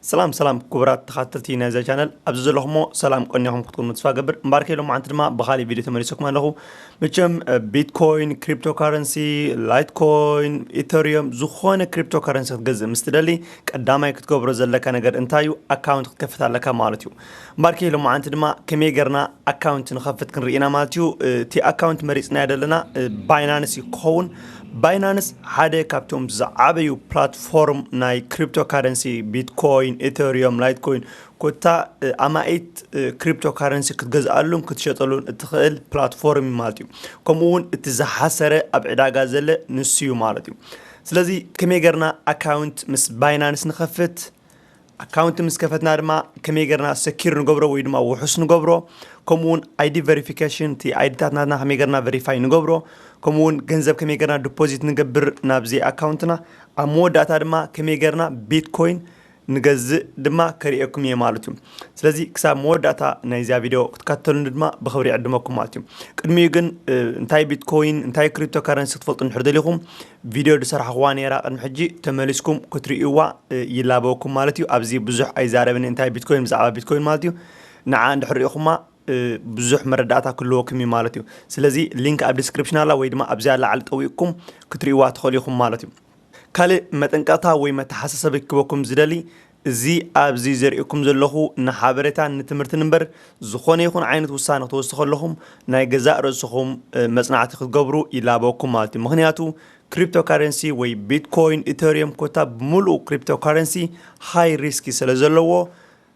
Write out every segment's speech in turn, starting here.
ሰላም ሰላም ክቡራት ተኻተልቲ ናይዛ ቻነል፣ ኣብዚ ዘለኹሞ ሰላም ቀኒኹም ክትኮኑ ተስፋ ገብር። እምበኣርከ ሎማዓንቲ ድማ ብኻሊእ ቪድዮ ተመሊሰኩም ኣለኹ። መቸም እ፣ ቢትኮይን፣ ክሪፕቶ ካረንሲ፣ ላይትኮይን፣ ኢተሪየም፣ ዝኾነ ክሪፕቶ ካረንሲ ክትገዝእ ምስ ትደሊ ቀዳማይ ክትገብሮ ዘለካ ነገር እንታይ እዩ? ኣካውንት ክትከፍት ኣለካ ማለት እዩ። እምበኣርከ ሎማዓንቲ ድማ ከመይ ጌርና ኣካውንት ንኸፍት ክንርኢ ኢና ማለት እዩ። እቲ ኣካውንት መሪፅናዮ ዘለና ባይናንስ እዩ ክኸውን። ባይናንስ ሓደ ካብቶም ዝዓበዩ ፕላትፎርም ናይ ክሪፕቶ ካረንሲ፣ ቢትኮይን፣ ኢተሪየም፣ ላይትኮይን፣ ኮታ ኣማኢት ክሪፕቶ ካረንሲ ክትገዝኣሉን ክትሸጠሉን እትኽእል ፕላትፎርም እዩ ማለት እዩ። ከምኡ እውን እቲ ዝሓሰረ ኣብ ዕዳጋ ዘለ ንሱ እዩ ማለት እዩ። ስለዚ ከመይ ጌርና ኣካውንት ምስ ባይናንስ ንኸፍት? ኣካውንት ምስ ከፈትና ድማ ከመይ ጌርና ሰኪር ንገብሮ ወይ ድማ ውሑስ ንገብሮ፣ ከምኡ እውን ኣይዲ ቨሪፊኬሽን፣ እቲ ኣይዲታት ናትና ከመይ ጌርና ቨሪፋይ ንገብሮ፣ ከምኡ እውን ገንዘብ ከመይ ጌርና ዲፖዚት ንገብር ናብዚ ኣካውንትና፣ ኣብ መወዳእታ ድማ ከመይ ጌርና ቢትኮይን ንገዝእ ድማ ከርእየኩም እየ ማለት እዩ። ስለዚ ክሳብ መወዳእታ ናይዚኣ ቪድዮ ክትከተሉኒ ድማ ብኽብሪ ይዕድመኩም ማለት እዩ። ቅድሚኡ ግን እ፣ እንታይ ቢትኮይን እንታይ ክሪፕቶ ካረንሲ ክትፈልጡ እንድሕር ደሊኹም፣ ቪድዮ ዝሰራሕኹዋ ነይራ ቅድሚ ሕጂ፣ ተመሊስኩም ክትርእይዋ እ፣ ይላበወኩም ማለት እዩ። ኣብዚ ብዙሕ ኣይዛረብን እንታይ ቢትኮይን፣ ብዛዕባ ቢትኮይን ማለት እዩ። ንዓ እንድሕር ርኢኹማ እ፣ ብዙሕ መረዳእታ ክህልወኩም እዩ ማለት እዩ። ስለዚ ሊንክ ኣብ ዲስክሪፕሽን ኣላ ወይ ድማ ኣብዚኣ ላዕሊ ጠዊቕኩም ክትርእይዋ ትኽእሉ ኢኹም ማለት እዩ። ካልእ መጠንቀቕታ ወይ መተሓሳሰቢ ክህበኩም ዝደሊ፣ እዚ ኣብዚ ዘርእየኩም ዘለኹ ንሓበሬታን ንትምህርትን እምበር፣ ዝኾነ ይኹን ዓይነት ውሳነ ክትወስዱ ከለኹም ናይ ገዛእ ርእስኹም እ፣ መጽናዕቲ ክትገብሩ ይላበወኩም ማለት እዩ። ምኽንያቱ ክሪፕቶ ካረንሲ ወይ ቢትኮይን፣ ኢተሪየም ኮታ ብምሉኡ ክሪፕቶ ካረንሲ ሃይ ሪስኪ ስለ ዘለዎ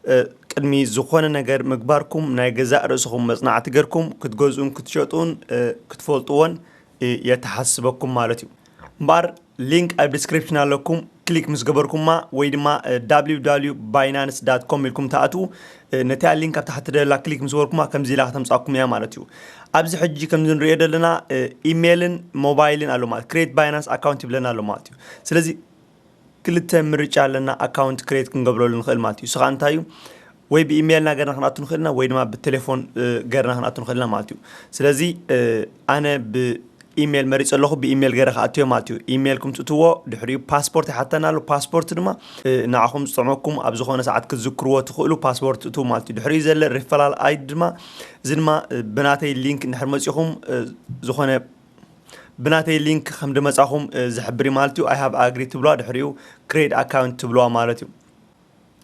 እ፣ ቅድሚ ዝኾነ ነገር ምግባርኩም ናይ ገዛእ ርእስኹም መጽናዕቲ ገርኩም ክትገዝኡን ክትሸጡን እ፣ ክትፈልጥዎን እ፣ የተሓስበኩም ማለት እዩ። እምበኣር ሊንክ ኣብ ዲስክሪፕሽን ኣለኩም፣ ክሊክ ምስ ገበርኩማ ወይ ድማ www binance dot com ኢልኩም ትኣትዉ። እ፣ ነቲኣ ሊንክ ኣብ ታሕቲ ደላ ክሊክ ምስ ገበርኩማ ከምዚ ኢላ ከተምጻኩም እያ ማለት እዩ። ኣብዚ ሕጂ ከምዚ ንሪኦ ዘለና እ፣ ኢሜይልን ሞባይልን ኣሎ ማለት፣ ክሬት ባይናንስ ኣካውንት ይብለና ኣሎ ማለት እዩ። ስለዚ ክልተ ምርጫ ኣለና ኣካውንት ክሬት ክንገብረሉ ንኽእል ማለት እዩ። እሱ ከዓ እንታይ እዩ? ወይ ብኢሜይልና ገርና ክንኣቱ ንኽእል ኢና ወይ ድማ ብቴሌፎን እ፣ ገርና ክንኣቱ ንኽእል ኢና ማለት እዩ። ስለዚ እ፣ ኣነ ብኢሜይል መሪፀ ኣለኹ፣ ብኢሜይል ገይረ ክኣቱ እየ ማለት እዩ። ኢሜይልኩም ትእትዎ፣ ድሕሪኡ ፓስፖርት ይሓተና ኣሎ። ፓስፖርት ድማ እ፣ ንዓኹም ዝጠቕመኩም ኣብ ዝኾነ ሰዓት ክትዝክርዎ ትኽእሉ ፓስፖርት ትእትዉ ማለት እዩ። ድሕሪኡ ዘለ ሪፈራል ኣይዲ ድማ፣ እዚ ድማ እ፣ ብናተይ ሊንክ እንድሕር መፂኹም እ፣ ዝኾነ ብናተይ ሊንክ ከም ድመጻኹም እ፣ ዝሕብር እዩ ማለት እዩ። I have agree ትብልዋ፣ ድሕሪኡ ክሬት ኣካውንት ትብልዋ ማለት እዩ።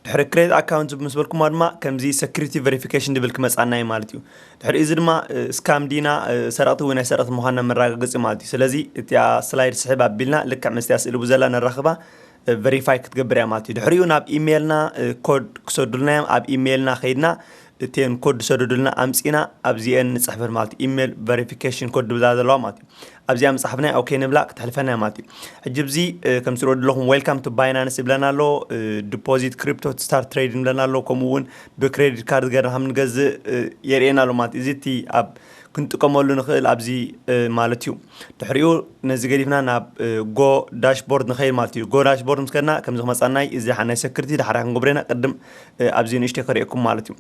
ድሕሪ ክሬት ኣካውንት ምስ በልኩማ ድማ ከምዚ ሰኪሪቲ ቨሪፊኬሽን ድብል ክመጻና እዩ ማለት እዩ። ድሕሪ እዚ ድማ እ፣ ስካም ዲና እ፣ ሰረቕቲ ወይ ናይ ሰረቕቲ ምዃንና መረጋገጺ ማለት እዩ። ስለዚ እቲኣ ስላይድ ስሕብ ኣቢልና ልክዕ ምስቲኣ ስእሊ ብዘላ ነራኽባ እ፣ ቨሪፋይ ክትገብር እያ ማለት እዩ። ድሕሪኡ ናብ ኢሜይልና እ፣ ኮድ ክሰዱልና እዮም። ኣብ ኢሜይልና ከይድና እተን ኮድ ዝሰደዱልና ኣምጺና ኣብዚአን ንጽሕፈን ማለት እዩ። ኢሜይል ቨሪፊኬሽን ኮድ ድብላ ዘለዋ ማለት እዩ። ኣብዚኣ ምጽሓፍና ኦኬ ንብላ ክትሕልፈና እያ ማለት እዩ። ሕጂ ኣብዚ እ፣ ከም ትሪኦ ዘለኹም ዌልካም ቱ ባይናንስ ይብለና ኣሎ፣ ዲፖዚት ክሪፕቶ ስታርት ትሬድ ይብለና ኣሎ፣ ከምኡ እውን ብክሬዲት ካርድ ገርና ከም ንገዝእ እ፣ የርእየና ኣሎ ማለት እዩ። እዚ እቲ ኣብ ክንጥቀመሉ ንኽእል ኣብዚ እ፣ ማለት እዩ። ድሕሪኡ ነዚ ገዲፍና ናብ እ፣ ጎ ዳሽቦርድ ንኸይድ ማለት እዩ። ጎ ዳሽቦርድ ምስ ከድና ከምዚ ክመጻናይ እዚ ሓናይ ሰክሪቲ ዳሕራይ ክንገብሮ ኢና። ቅድም እ፣ ኣብዚ ንእሽተይ ከርእየኩም ማለት እዩ።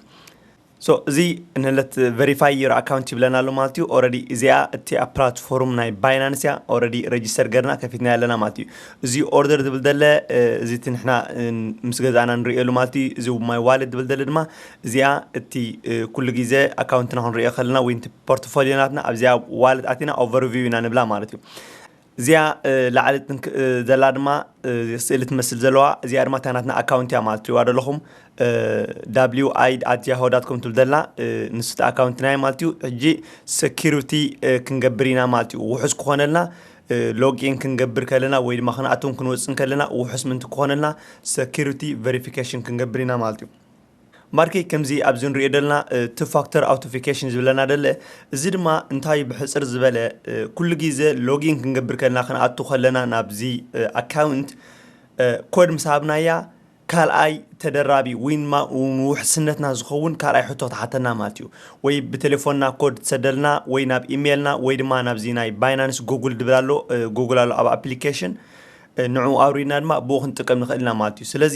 ሶ እዚ ንለት ቨሪፋይ ዩር ኣካውንት ይብለና ኣሎ ማለት እዩ። ኦረዲ እዚኣ እቲ ኣብ ፕላትፎርም ናይ ባይናንስ እያ። ኦረዲ ረጅስተር ገርና ከፊትና ኣለና ማለት እዩ። እዚ ኦርደር ዝብል ደለ እ፣ እዚ እቲ ንሕና እ፣ ምስ ገዛእና ንርእየሉ ማለት እዩ። እዚ ማይ ዋሌት ዝብል ደለ ድማ እዚኣ እቲ እ፣ ኩሉ ግዜ ኣካውንትና ክንርእዮ ከለና ወይ እቲ ፖርትፎሊዮ ናትና ኣብዚኣ ዋሌት ኣቲና ኦቨርቪው ኢና ንብላ ማለት እዩ። እዚኣ እ፣ ላዕሊ ትንክ- እ፣ ዘላ ድማ እ፣ ስእሊ ትመስል ዘለዋ እዚኣ ድማ እታ ናትና ኣካውንት እያ ማለት እዩ። ኣለኹም wid at yahoo dot com ትብል ዘላ እ፣ ንሱ እቲ ኣካውንትና እዩ ማለት እዩ። ሕጂ ሰኪሪቲ እ፣ ክንገብር ኢና ማለት እዩ። ውሑስ ክኾነልና እ፣ ሎጊን ክንገብር ከለና ወይ ድማ ክንኣትውን ክንወፅን ከለና ውሑስ ምንቲ ክኾነልና ሰኪሪቲ ቨሪፊኬሽን ክንገብር ኢና ማለት እዩ። ማርኬ ከምዚ ኣብዚ ንሪኦ ዘለና ቱ ፋክተር ኣውቶፊኬሽን ዝብለና ደለ፣ እዚ ድማ እንታይ ብሕፅር ዝበለ እ፣ ኩሉ ግዜ ሎጊን ክንገብር ከለና ክንኣቱ ከለና ናብዚ እ፣ ኣካውንት እ፣ ኮድ ምስ ሃብናያ ካልኣይ ተደራቢ ወይ ድማ ንውሕስነትና ዝኸውን ካልኣይ ሕቶ ክትሓተና ማለት እዩ። ወይ ብቴሌፎንና ኮድ ትሰደልና ወይ ናብ ኢሜይልና ወይ ድማ ናብዚ ናይ ባይናንስ ጉግል ድብል ኣሎ እ፣ ጉግል ኣሎ ኣብ ኣፕሊኬሽን ንዑ ኣውሪድና ድማ ብኡ ክንጥቀም ንኽእል ኢና ማለት እዩ። ስለዚ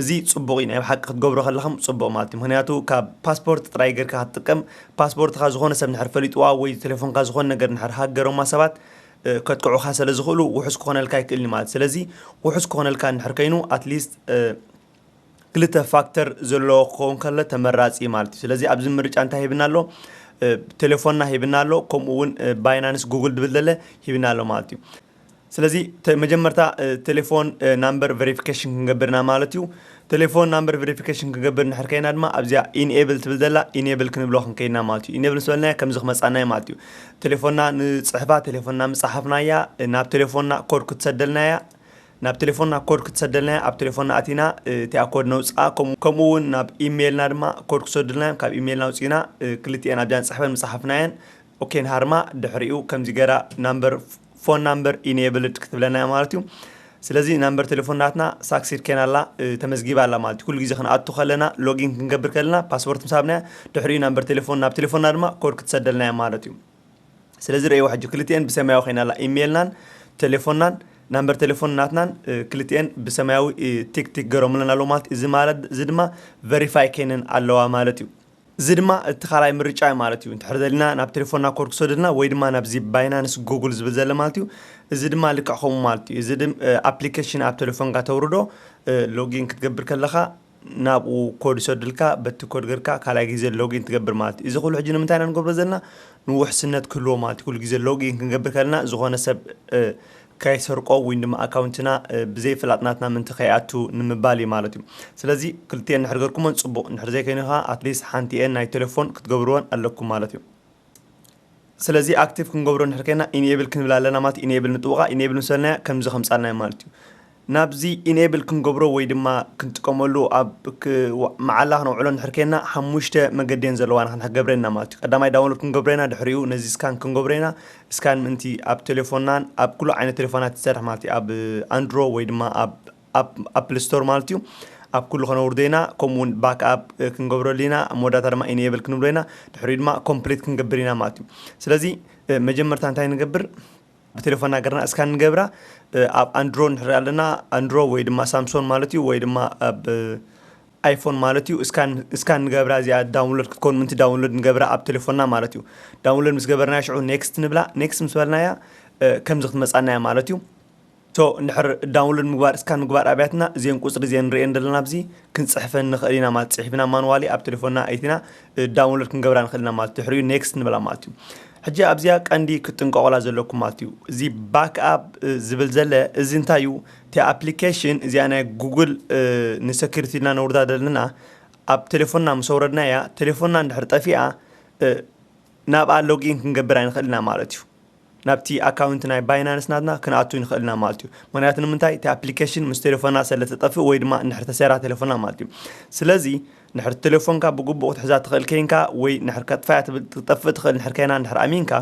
እዚ ጽቡቕ እዩ፣ ናይ ብሓቂ ክትገብሮ ከለኹም ጽቡቕ ማለት እዩ። ምኽንያቱ ካብ ፓስፖርት ጥራይ ጌርካ ክትጥቀም፣ ፓስፖርትኻ ዝኾነ ሰብ እንድሕር ፈሊጥዋ ወይ ቴሌፎንካ ዝኾነ ነገር እንድሕር ሃክ ገይሮማ ሰባት እ፣ ከጥቅዑኻ ስለ ዝኽእሉ ውሑስ ክኾነልካ ኣይክእልን እዩ ማለት። ስለዚ ውሑስ ክኾነልካ እንድሕር ከይኑ ኣትሊስት ክልተ ፋክተር ዘለዎ ክኸውን ከሎ ተመራፂ ማለት እዩ። ስለዚ ኣብዚ ምርጫ እንታይ ሂብና ኣሎ? ቴሌፎንና ሂብና ኣሎ፣ ከምኡ እውን ባይናንስ ጉግል ድብል ዘለ ሂብና ኣሎ ማለት እዩ። ስለዚ መጀመርታ ቴሌፎን ናምበር ቨሪፊኬሽን ክንገብርና ማለት እዩ። ቴሌፎን ናምበር ቨሪፊኬሽን ክንገብር ንሕር ከይና ድማ ኣብዚኣ ኢንኤብል ትብል ዘላ ኢንኤብል ክንብሎ ክንከይና ማለት እዩ። ኢንኤብል ምስ በልናያ ከምዚ ክመፃና ማለት እዩ። ቴሌፎንና ንፅሕፋ፣ ቴሌፎንና ምፃሓፍናያ፣ ናብ ቴሌፎንና ኮድ ክትሰደልናያ፣ ናብ ቴሌፎንና ኮድ ክትሰደልናያ ኣብ ቴሌፎንና ኣቲና እቲኣ ኮድ ነውፅኣ። ከምኡ እውን ናብ ኢሜይልና ድማ ኮድ ክሰዱልና እዮም። ካብ ኢሜይልና ኣውፂእና ክልቲኤን ኣብዚኣን ፅሕፈን ምፅሓፍናየን ኦኬ ንሃርማ። ድሕሪኡ ከምዚ ገራ ናምበር፣ ፎን ናምበር ኢኔብልድ ክትብለና እያ ማለት እዩ። ስለዚ ናምበር ቴሌፎን ናትና ሳክሲድ ኬና ኣላ፣ ተመዝጊባ ኣላ ማለት እዩ። ኩሉ ግዜ ክንኣቱ ከለና፣ ሎጊን ክንገብር ከለና ፓስወርድ ምሳብና፣ ድሕሪኡ ናምበር ቴሌፎን ናብ ቴሌፎንና ድማ ኮድ ክትሰደልና እያ ማለት እዩ። ስለዚ ረእይዎ ሕጂ ክልቲኤን ብሰማያዊ ኮይና ኣላ፣ ኢሜይልናን ቴሌፎንናን ናምበር ቴሌፎን ናትናን ክልቲኤን ብሰማያዊ ቲክ ቲክ ገሮምለን ኣሎ ማለት። እዚ ማለት እዚ ድማ ቨሪፋይ ከይነን ኣለዋ ማለት እዩ። እዚ ድማ እቲ ካልኣይ ምርጫ እዩ ማለት እዩ። እንድሕር ደሊና ናብ ቴሌፎንና ኮድ ክሰደልና ወይ ድማ ናብዚ ባይናንስ ጉግል ዝብል ዘለ ማለት እዩ። እዚ ድማ ልክዕ ከምኡ ማለት እዩ። እዚ ድም ኣፕሊኬሽን ኣብ ቴሌፎንካ ተውርዶ፣ ሎጊን ክትገብር ከለኻ ናብኡ ኮድ ይሰዱልካ፣ በቲ ኮድ ገርካ ካልኣይ ግዜ ሎጊን ትገብር ማለት እዩ። እዚ ኩሉ ሕጂ ንምንታይ ኢና ንገብሮ ዘለና? ንውሕስነት ክህልዎ ማለት እዩ። ኩሉ ግዜ ሎጊን ክንገብር ከለና ዝኾነ ሰብ ከይሰርቆ ወይ ድማ ኣካውንትና ብዘይ ፍላጥ ናትና ምንቲ ከይኣቱ ንምባል እዩ ማለት እዩ። ስለዚ ክልቲኤን እንድሕር ገርኩሞን ፅቡቕ፣ እንድሕር ዘይኮይኑ ከዓ ኣትሊስት ሓንቲኤን ናይ ቴሌፎን ክትገብርወን ኣለኩም ማለት እዩ። ስለዚ ኣክቲቭ ክንገብሮ እንድሕር ከይና ኢንኤብል ክንብል ኣለና ማለት ኢንኤብል ንጥውቓ። ኢንኤብል ምስ በልናያ ከምዚ ከምፃልና ማለት እዩ። ናብዚ ኢንኤብል ክንገብሮ ወይ ድማ ክንጥቀመሉ ኣብ መዓላ ክነውዕሎ እንድሕር ከይና ሓሙሽተ መገዲ እየን ዘለዋና ክንገብረና ማለት እዩ። ቀዳማይ ዳውንሎድ ክንገብረና፣ ድሕሪኡ ነዚ ስካን ክንገብረና። ስካን ምእንቲ ኣብ ቴሌፎንናን ኣብ ኩሉ ዓይነት ቴሌፎናት ትሰርሕ ማለት እዩ። ኣብ ኣንድሮ ወይ ድማ ኣብ ኣፕል ስቶር ማለት እዩ። ኣብ ኩሉ ከነውርዶ ኢና። ከምኡ እውን ባክኣፕ ክንገብረሉ ኢና። ኣብ መወዳእታ ድማ ኢንኤብል ክንብሎ ኢና። ድሕሪኡ ድማ ኮምፕሊት ክንገብር ኢና ማለት እዩ። ስለዚ መጀመርታ እንታይ ንገብር? ብቴሌፎንና ገርና እስካን ንገብራ። ኣብ ኣንድሮ ንሕር ኣለና፣ ኣንድሮ ወይ ድማ ሳምሶን ማለት እዩ፣ ወይ ድማ ኣብ ኣይፎን ማለት እዩ። እስካን ንገብራ እዚኣ ዳውንሎድ ክትከውን ምንቲ ዳውንሎድ ንገብራ ኣብ ቴሌፎንና ማለት እዩ። ዳውንሎድ ምስ ገበርናያ ሽዑ ኔክስት ንብላ። ኔክስት ምስ በልናያ ከምዚ ክትመፃናያ ማለት እዩ። ሶ እንድሕር ዳውንሎድ ምግባር እስካን ምግባር ኣብያትና እዚአን ቁፅሪ እዚአን ንርእየን ዘለና ኣብዚ ክንፅሕፈን ንኽእል ኢና ማለት ፅሒፍና ማንዋሊ ኣብ ቴሌፎንና ኣይቲና ዳውንሎድ ክንገብራ ንኽእል ኢና ማለት ድሕሪኡ ኔክስት ንብላ ማለት እዩ። ሕጂ ኣብዚኣ ቀንዲ ክትጥንቀቑላ ዘለኩም ማለት እዩ። እዚ ባክኣፕ ዝብል ዘለ እዚ እንታይ እዩ? እቲ ኣፕሊኬሽን እዚኣ ናይ ጉግል ንሰኪሪቲ ኢልና ነውርዳ ዘለና ኣብ ቴሌፎንና ምስ ኣውረድናያ ቴሌፎንና እንድሕር ጠፊኣ ናብኣ ሎጊን ክንገብር ኣይንኽእል ኢና ማለት እዩ። ናብቲ ኣካውንት ናይ ባይናንስ ናትና ክንኣቱ ንኽእል ኢና ማለት እዩ። ምክንያቱ ንምንታይ? እቲ ኣፕሊኬሽን ምስ ቴሌፎንና ስለ ተጠፍእ ወይ ድማ እንድሕር ተሰራ ቴሌፎንና ማለት እዩ። ስለዚ ንድሕር ቴሌፎንካ ብግቡእ ክትሕዛ ትኽእል ከይንካ ወይ ንድሕር ከጥፋያ ትብል ትጠፍእ ትኽእል እንድሕር ከይና እንድሕር ኣሚንካ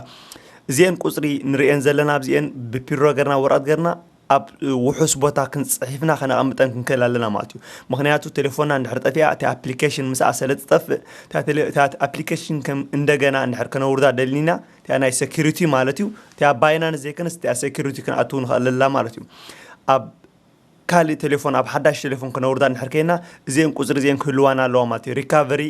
እዚአን ቁፅሪ ንርእየን ዘለና ኣብዚአን ብፒሮ ገርና ወረቐት ገርና ኣብ ውሑስ ቦታ ክንፅሒፍና ከነቐምጠን ክንክእል ኣለና ማለት እዩ። ምክንያቱ ቴሌፎንና እንድሕር ጠፊኣ እቲ ኣፕሊኬሽን ምስኣ ስለ ትጠፍእ እታ ኣፕሊኬሽን ከም እንደገና እንድሕር ከነውርዳ ደሊና እቲኣ ናይ ሴኩሪቲ ማለት እዩ። እቲኣ ባይናንስ ዘይኮነስ እቲኣ ሴኩሪቲ ክንኣትው ንኽእለላ ማለት እዩ። ኣብ ካልእ ቴሌፎን ኣብ ሓዳሽ ቴሌፎን ከነውርዳ እንድሕር ከይና እዚአን ቁፅሪ እዚአን ክህልዋና ኣለዋ ማለት እዩ። ሪካቨሪ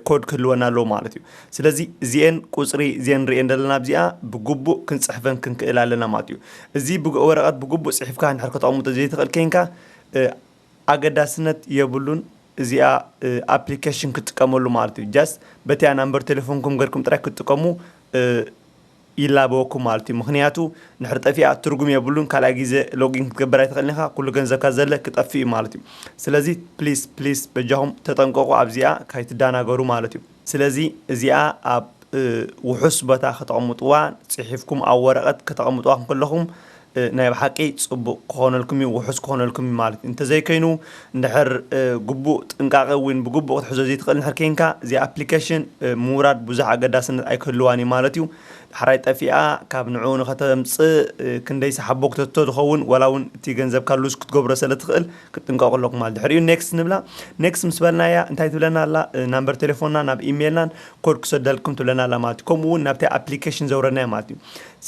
ኮድ ክህልወና ኣለዎ ማለት እዩ። ስለዚ እዚአን ቁፅሪ እዚአን ንርእየን ዘለና ኣብዚኣ ብግቡእ ክንፅሕፈን ክንክእል ኣለና ማለት እዩ። እዚ ወረቐት ብግቡእ ፅሒፍካ እንድሕር ከተቐምጦ ዘይትኽእል ከይንካ ኣገዳስነት የብሉን። እዚኣ ኣፕሊኬሽን ክትጥቀመሉ ማለት እዩ። ጃስት በቲያ ናምበር ቴሌፎንኩም ገርኩም ጥራይ ክትጥቀሙ ይላበወኩም ማለት እዩ። ምክንያቱ ንድሕር ጠፊኣ ትርጉም የብሉን። ካልኣይ ግዜ ሎጊን ክትገብር ኣይትኽእልን ኢኻ። ኩሉ ገንዘብካ ዘለ ክጠፍእ እዩ ማለት እዩ። ስለዚ ፕሊስ ፕሊስ በጃኹም ተጠንቀቑ፣ ኣብዚኣ ካይትዳናገሩ ማለት እዩ። ስለዚ እዚኣ ኣብ ውሑስ ቦታ ከተቐምጥዋ፣ ፅሒፍኩም ኣብ ወረቐት ከተቐምጥዋ ከለኹም ናይ ብሓቂ ፅቡቕ ክኾነልኩም እዩ፣ ውሑስ ክኾነልኩም እዩ ማለት እዩ። እንተዘይኮይኑ እንድሕር ግቡእ ጥንቃቐ እውን ብግቡእ ክትሕዞ ዘይትኽእል እንድሕር ከይንካ እዚ ኣፕሊኬሽን ምውራድ ብዙሕ ኣገዳስነት ኣይክህልዋን እዩ ማለት እዩ። ዳሕራይ ጠፊኣ ካብ ንዕኡ ንኸተምፅእ ክንደይ ሰሓቦ ክተቶ ዝኸውን ዋላ እውን እቲ ገንዘብካ ሉዝ ክትገብሮ ስለ ትኽእል ክትጥንቀቑ ኣለኩም ማለት። ድሕሪኡ ኔክስት ንብላ። ኔክስት ምስ በልናያ እንታይ ትብለና ኣላ? ናምበር ቴሌፎንና ናብ ኢሜይልናን ኮድ ክሰደልኩም ትብለና ኣላ ማለት እዩ። ከምኡ እውን ናብቲ ኣፕሊኬሽን ዘውረድናዮ ማለት እዩ።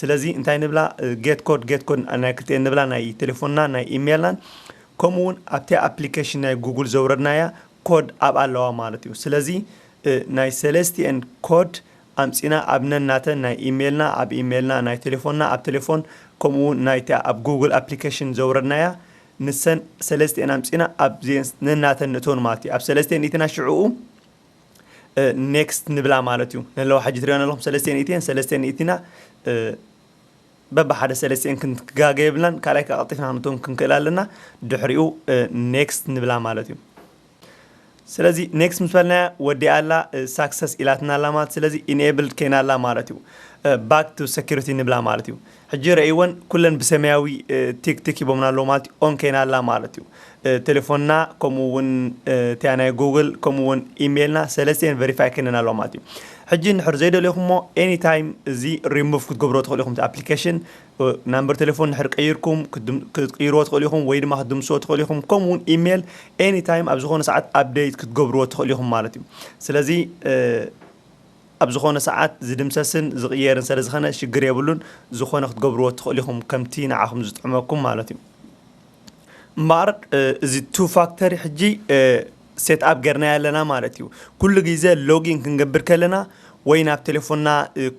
ስለዚ እንታይ ንብላ? ጌት ኮድ ጌት ኮድ ናይ ክልቲኤን ንብላ፣ ናይ ቴሌፎንና ናይ ኢሜይልናን ከምኡ እውን ኣብቲ ኣፕሊኬሽን ናይ ጉግል ዘውረድናያ ኮድ ኣብ ኣለዋ ማለት እዩ። ስለዚ ናይ ሰለስቲኤን ኮድ ኣምፂና ኣብ ነናተን ናይ ኢሜይልና ኣብ ኢሜይልና ናይ ቴሌፎንና ኣብ ቴሌፎን ከምኡ እውን ናይቲ ኣብ ጉግል ኣፕሊኬሽን ዘውረድናያ ንሰን ሰለስቲኤን ኣምፂና ኣብዚኤን ነናተን ንእተውን ማለት እዩ። ኣብ ሰለስቲኤን ኢትና ሽዕኡ ኔክስት ንብላ ማለት እዩ። ነለዋ ሕጂ ትሪኦ ኣለኹም ሰለስቲኤን ኢትየን ሰለስቲኤን ኢትና በብሓደ ሰለስቲኤን ክንጋገ የብልናን። ካልኣይ ከቐልጢፍና ክንእተውን ክንክእል ኣለና። ድሕሪኡ ኔክስት ንብላ ማለት እዩ። ስለዚ ኔክስት ምስ በልናያ ወዲኣ ኣላ፣ ሳክሰስ ኢላትና ኣላ ማለት። ስለዚ ኢንኤብል ከይና ኣላ ማለት እዩ። ባክ ቱ ሴኩሪቲ ንብላ ማለት እዩ። ሕጂ ረእይወን ኩለን ብሰማያዊ ቲክ ቲክ ሂቦምና ኣለዉ ማለት እዩ። ኦን ከይና ኣላ ማለት እዩ። ቴሌፎንና ከምኡ እውን እቲያ ናይ ጉግል ከምኡ እውን ኢሜይልና ሰለስቲኤን ቨሪፋይ ከይነን ኣለዋ ማለት እዩ። ሕጂ እንድሕር ዘይደለኹሞ ኤኒ ታይም እዚ ሪሙቭ ክትገብሮ ትኽእሉ ኢኹም። እቲ ኣፕሊኬሽን ናምበር ቴሌፎን እንድሕር ቀይርኩም ክትቅይርዎ ትኽእሉ ኢኹም፣ ወይ ድማ ክትድምስዎ ትኽእሉ ኢኹም። ከምኡ እውን ኢሜይል ኤኒ ታይም ኣብ ዝኾነ ሰዓት ኣፕዴት ክትገብርዎ ትኽእሉ ኢኹም ማለት እዩ። ስለዚ ኣብ ዝኾነ ሰዓት ዝድምሰስን ዝቕየርን ስለ ዝኾነ ሽግር የብሉን። ዝኾነ ክትገብርዎ ትኽእሉ ኢኹም ከምቲ ንዓኹም ዝጥዕመኩም ማለት እዩ። እምበኣር እዚ ቱ ፋክተሪ ሕጂ ሴት ኣፕ ጌርናዮ ኣለና ማለት እዩ። ኩሉ ግዜ ሎጊን ክንገብር ከለና ወይ ናብ ቴሌፎንና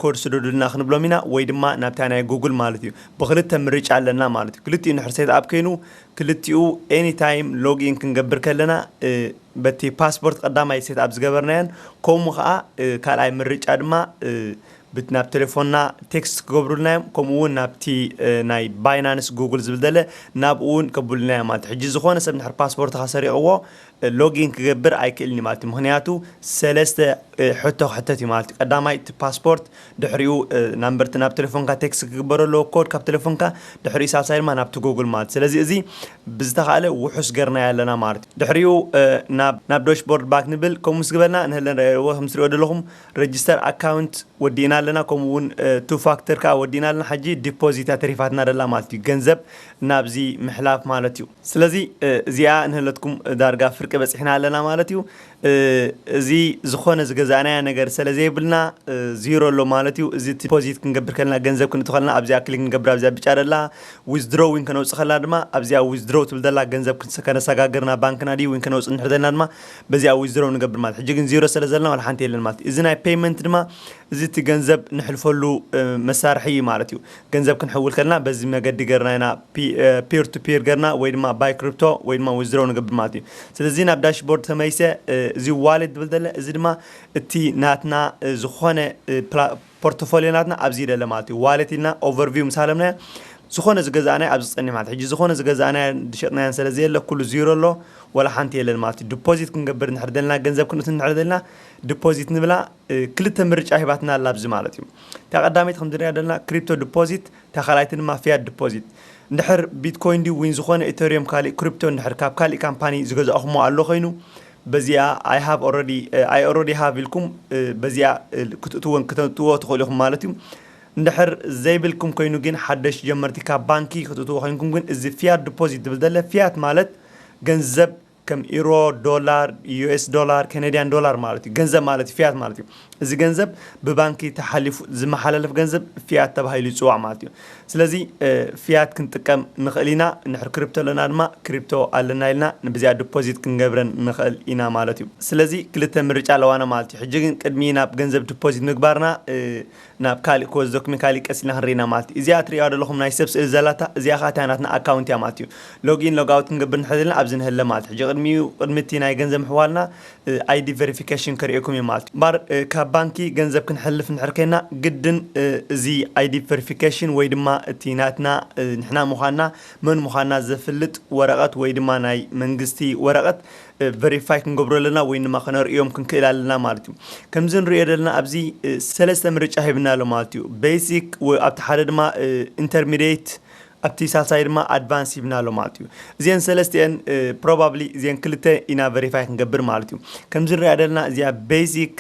ኮድ ስደዱልና ክንብሎም ኢና፣ ወይ ድማ ናብታ ናይ ጉግል ማለት እዩ። ብክልተ ምርጫ ኣለና ማለት እዩ። ክልቲኡ እንድሕር ሴት ኣፕ ኮይኑ ክልቲኡ ኤኒ ታይም ሎጊን ክንገብር ከለና በቲ ፓስፖርት ቀዳማይ ሴት ኣፕ ዝገበርናዮን ከምኡ ከዓ ካልኣይ ምርጫ ድማ ናብ ቴሌፎንና ቴክስት ክገብሩልና እዮም። ከምኡ እውን ናብቲ ናይ ባይናንስ ጉግል ዝብል ደለ ናብኡ እውን ከብሉልና እዮም ማለት እዩ። ሕጂ ዝኾነ ሰብ እንድሕር ፓስፖርትካ ሰሪቕዎ ሎጊን ክገብር ኣይክእልን እዩ ማለት እዩ። ምክንያቱ ሰለስተ ሕቶ ክሕተት እዩ ማለት እዩ። ቀዳማይ እቲ ፓስፖርት፣ ድሕሪኡ ናምበርቲ ናብ ቴሌፎንካ ቴክስት ክግበረሉ ኮድ ካብ ቴሌፎንካ፣ ድሕሪኡ ሳልሳይ ድማ ናብቲ ጉግል ማለት። ስለዚ እዚ ብዝተኻእለ ውሑስ ገርናዮ ኣለና ማለት እዩ። ድሕሪኡ ናብ ዳሽቦርድ ባክ ንብል። ከምኡ ምስ ግበልና ንህለን ረእዎ ከም ትሪኦ ዘለኹም ረጅስተር ኣካውንት ወዲእና ኣለና፣ ከምኡ እውን ቱ ፋክተር ከዓ ወዲእና ኣለና። ሕጂ ዲፖዚት ተሪፋትና ደላ ማለት እዩ፣ ገንዘብ ናብዚ ምሕላፍ ማለት እዩ። ስለዚ እዚኣ ንህለትኩም ዳርጋ ፍርቂ በፂሕና ኣለና ማለት እዩ። እዚ ዝኾነ ዝገዛእናያ ነገር ስለ ዘይብልና ዚሮ ኣሎ ማለት እዩ። እዚ ዲፖዚት ክንገብር ከለና፣ ገንዘብ ክንእቱ ከለና ኣብዚኣ ክሊክ ንገብር፣ ኣብዚኣ ብጫ ደላ ዊዝድሮ ዊን ከነውፅእ ከለና ድማ ኣብዚኣ ዊዝድሮ ትብል ደላ ገንዘብ ከነሰጋግርና ባንክና ድዩ ዊን ከነውፅእ እንድሕር ዘለና ድማ በዚኣ ዊዝድሮ ንገብር ማለት። ሕጂ ግን ዚሮ ስለ ዘለና ዋላ ሓንቲ የለን ማለት እዩ። እዚ ናይ ፔይመንት ድማ እዚ እቲ ገንዘብ ንሕልፈሉ መሳርሒ እዩ ማለት እዩ። ገንዘብ ክንሕውል ከለና በዚ መገዲ ገርና ኢና፣ ፒር ቱ ፒር ገርና ወይ ድማ ባይ ክሪፕቶ ወይ ድማ ዊዝድሮ ንገብር ማለት እዩ። ስለዚ ናብ ዳሽቦርድ ተመይሰ እዚ ዋሌት ዝብል ደለ፣ እዚ ድማ እቲ ናትና ዝኾነ ፖርትፎሊዮ ናትና ኣብዚ ደለ ማለት እዩ። ዋሌት ኢልና ኦቨርቪው ምስ ሃለምናዮ ዝኾነ ዝገዛእናዮ ኣብዚ ዝፀንሕ ማለት እዩ። ሕጂ ዝኾነ ዝገዛእናዮ ዝሸጥናዮን ስለ ዘየለ ኩሉ ዚሮ ኣሎ፣ ወላ ሓንቲ የለን ማለት እዩ። ዲፖዚት ክንገብር እንድሕር ደልና፣ ገንዘብ ክንእቱ እንድሕር ደልና ዲፖዚት ንብላ ክልተ ምርጫ ሂባትና ኣላ ኣብዚ ማለት እዩ። እታ ቀዳመይቲ ከም ዝሪኣ ደልና ክሪፕቶ ዲፖዚት፣ እታ ካልኣይቲ ድማ ፊያት ዲፖዚት። እንድሕር ቢትኮይን ድዩ ዊን ዝኾነ ኢተሪየም ካልእ ክሪፕቶ እንድሕር ካብ ካልእ ካምፓኒ ዝገዛእኹሞ ኣሎ ኮይኑ በዚኣ I have already I already have ኢልኩም በዚኣ ክትእትዎን ክተእትዎ ትኽእሉ ኢኹም ማለት እዩ። እንድሕር ዘይብልኩም ኮይኑ ግን ሓደሽ ጀመርቲ ካብ ባንኪ ክትእትዎ ኮይንኩም ግን እዚ ፊያት ዲፖዚት ዝብል ደለ ፊያት ማለት ገንዘብ ከም ኢሮ፣ ዶላር፣ ዩ ኤስ ዶላር፣ ካናድያን ዶላር ማለት እዩ። ገንዘብ ማለት እዩ፣ ፊያት ማለት እዩ። እዚ ገንዘብ ብባንኪ ተሓሊፉ ዝመሓላለፍ ገንዘብ ፊያት ተባሂሉ ይፅዋዕ ማለት እዩ። ስለዚ ፊያት ክንጥቀም ንኽእል ኢና። እንድሕር ክሪፕቶ ኣለና ድማ ክሪፕቶ ኣለና ኢልና ብዚኣ ዲፖዚት ክንገብረን ንኽእል ኢና ማለት እዩ። ስለዚ ክልተ ምርጫ ኣለዋና ማለት እዩ። ሕጂ ግን ቅድሚ ናብ ገንዘብ ዲፖዚት ምግባርና ናብ ካልእ ክወስደኩም እየ፣ ካልእ ቀስ ኢልና ክንርኢ ኢና ማለት እዩ። እዚኣ ትሪእዋ ዘለኹም ናይ ሰብ ስእሊ ዘላታ እዚኣ ከዓ እታ ናትና ኣካውንት እያ ማለት እዩ። ሎጊን ሎጋውት ክንገብር እንድሕር ዘለና ኣብዚ ንህለ ማለት እዩ። ሕጂ ቅድሚኡ ቅድሚ እቲ ናይ ገንዘብ ምሕዋልና ኣይዲ ቨሪፊኬሽን ከርእየኩም እዩ ማለት እዩ። እምበር ካብ ባንኪ ገንዘብ ክንሕልፍ እንድሕር ኮይና ግድን እዚ ኣይዲ ቨሪፊኬሽን ወይ ድማ እቲ ናትና ንሕና ምዃንና መን ምዃንና ዘፍልጥ ወረቐት ወይ ድማ ናይ መንግስቲ ወረቐት ቨሪፋይ ክንገብሮ ኣለና ወይ ድማ ከነርእዮም ክንክእል ኣለና ማለት እዩ። ከምዚ ንሪኦ ዘለና ኣብዚ ሰለስተ ምርጫ ሂብና ኣሎ ማለት እዩ። ቤሲክ፣ ኣብቲ ሓደ ድማ ኢንተርሚዲየት፣ ኣብቲ ሳልሳይ ድማ ኣድቫንስ ሂብና ኣሎ ማለት እዩ። እዚአን ሰለስቲአን ፕሮባብሊ እዚአን ክልተ ኢና ቨሪፋይ ክንገብር ማለት እዩ። ከምዚ ንሪኣ ዘለና እዚኣ ቤዚክ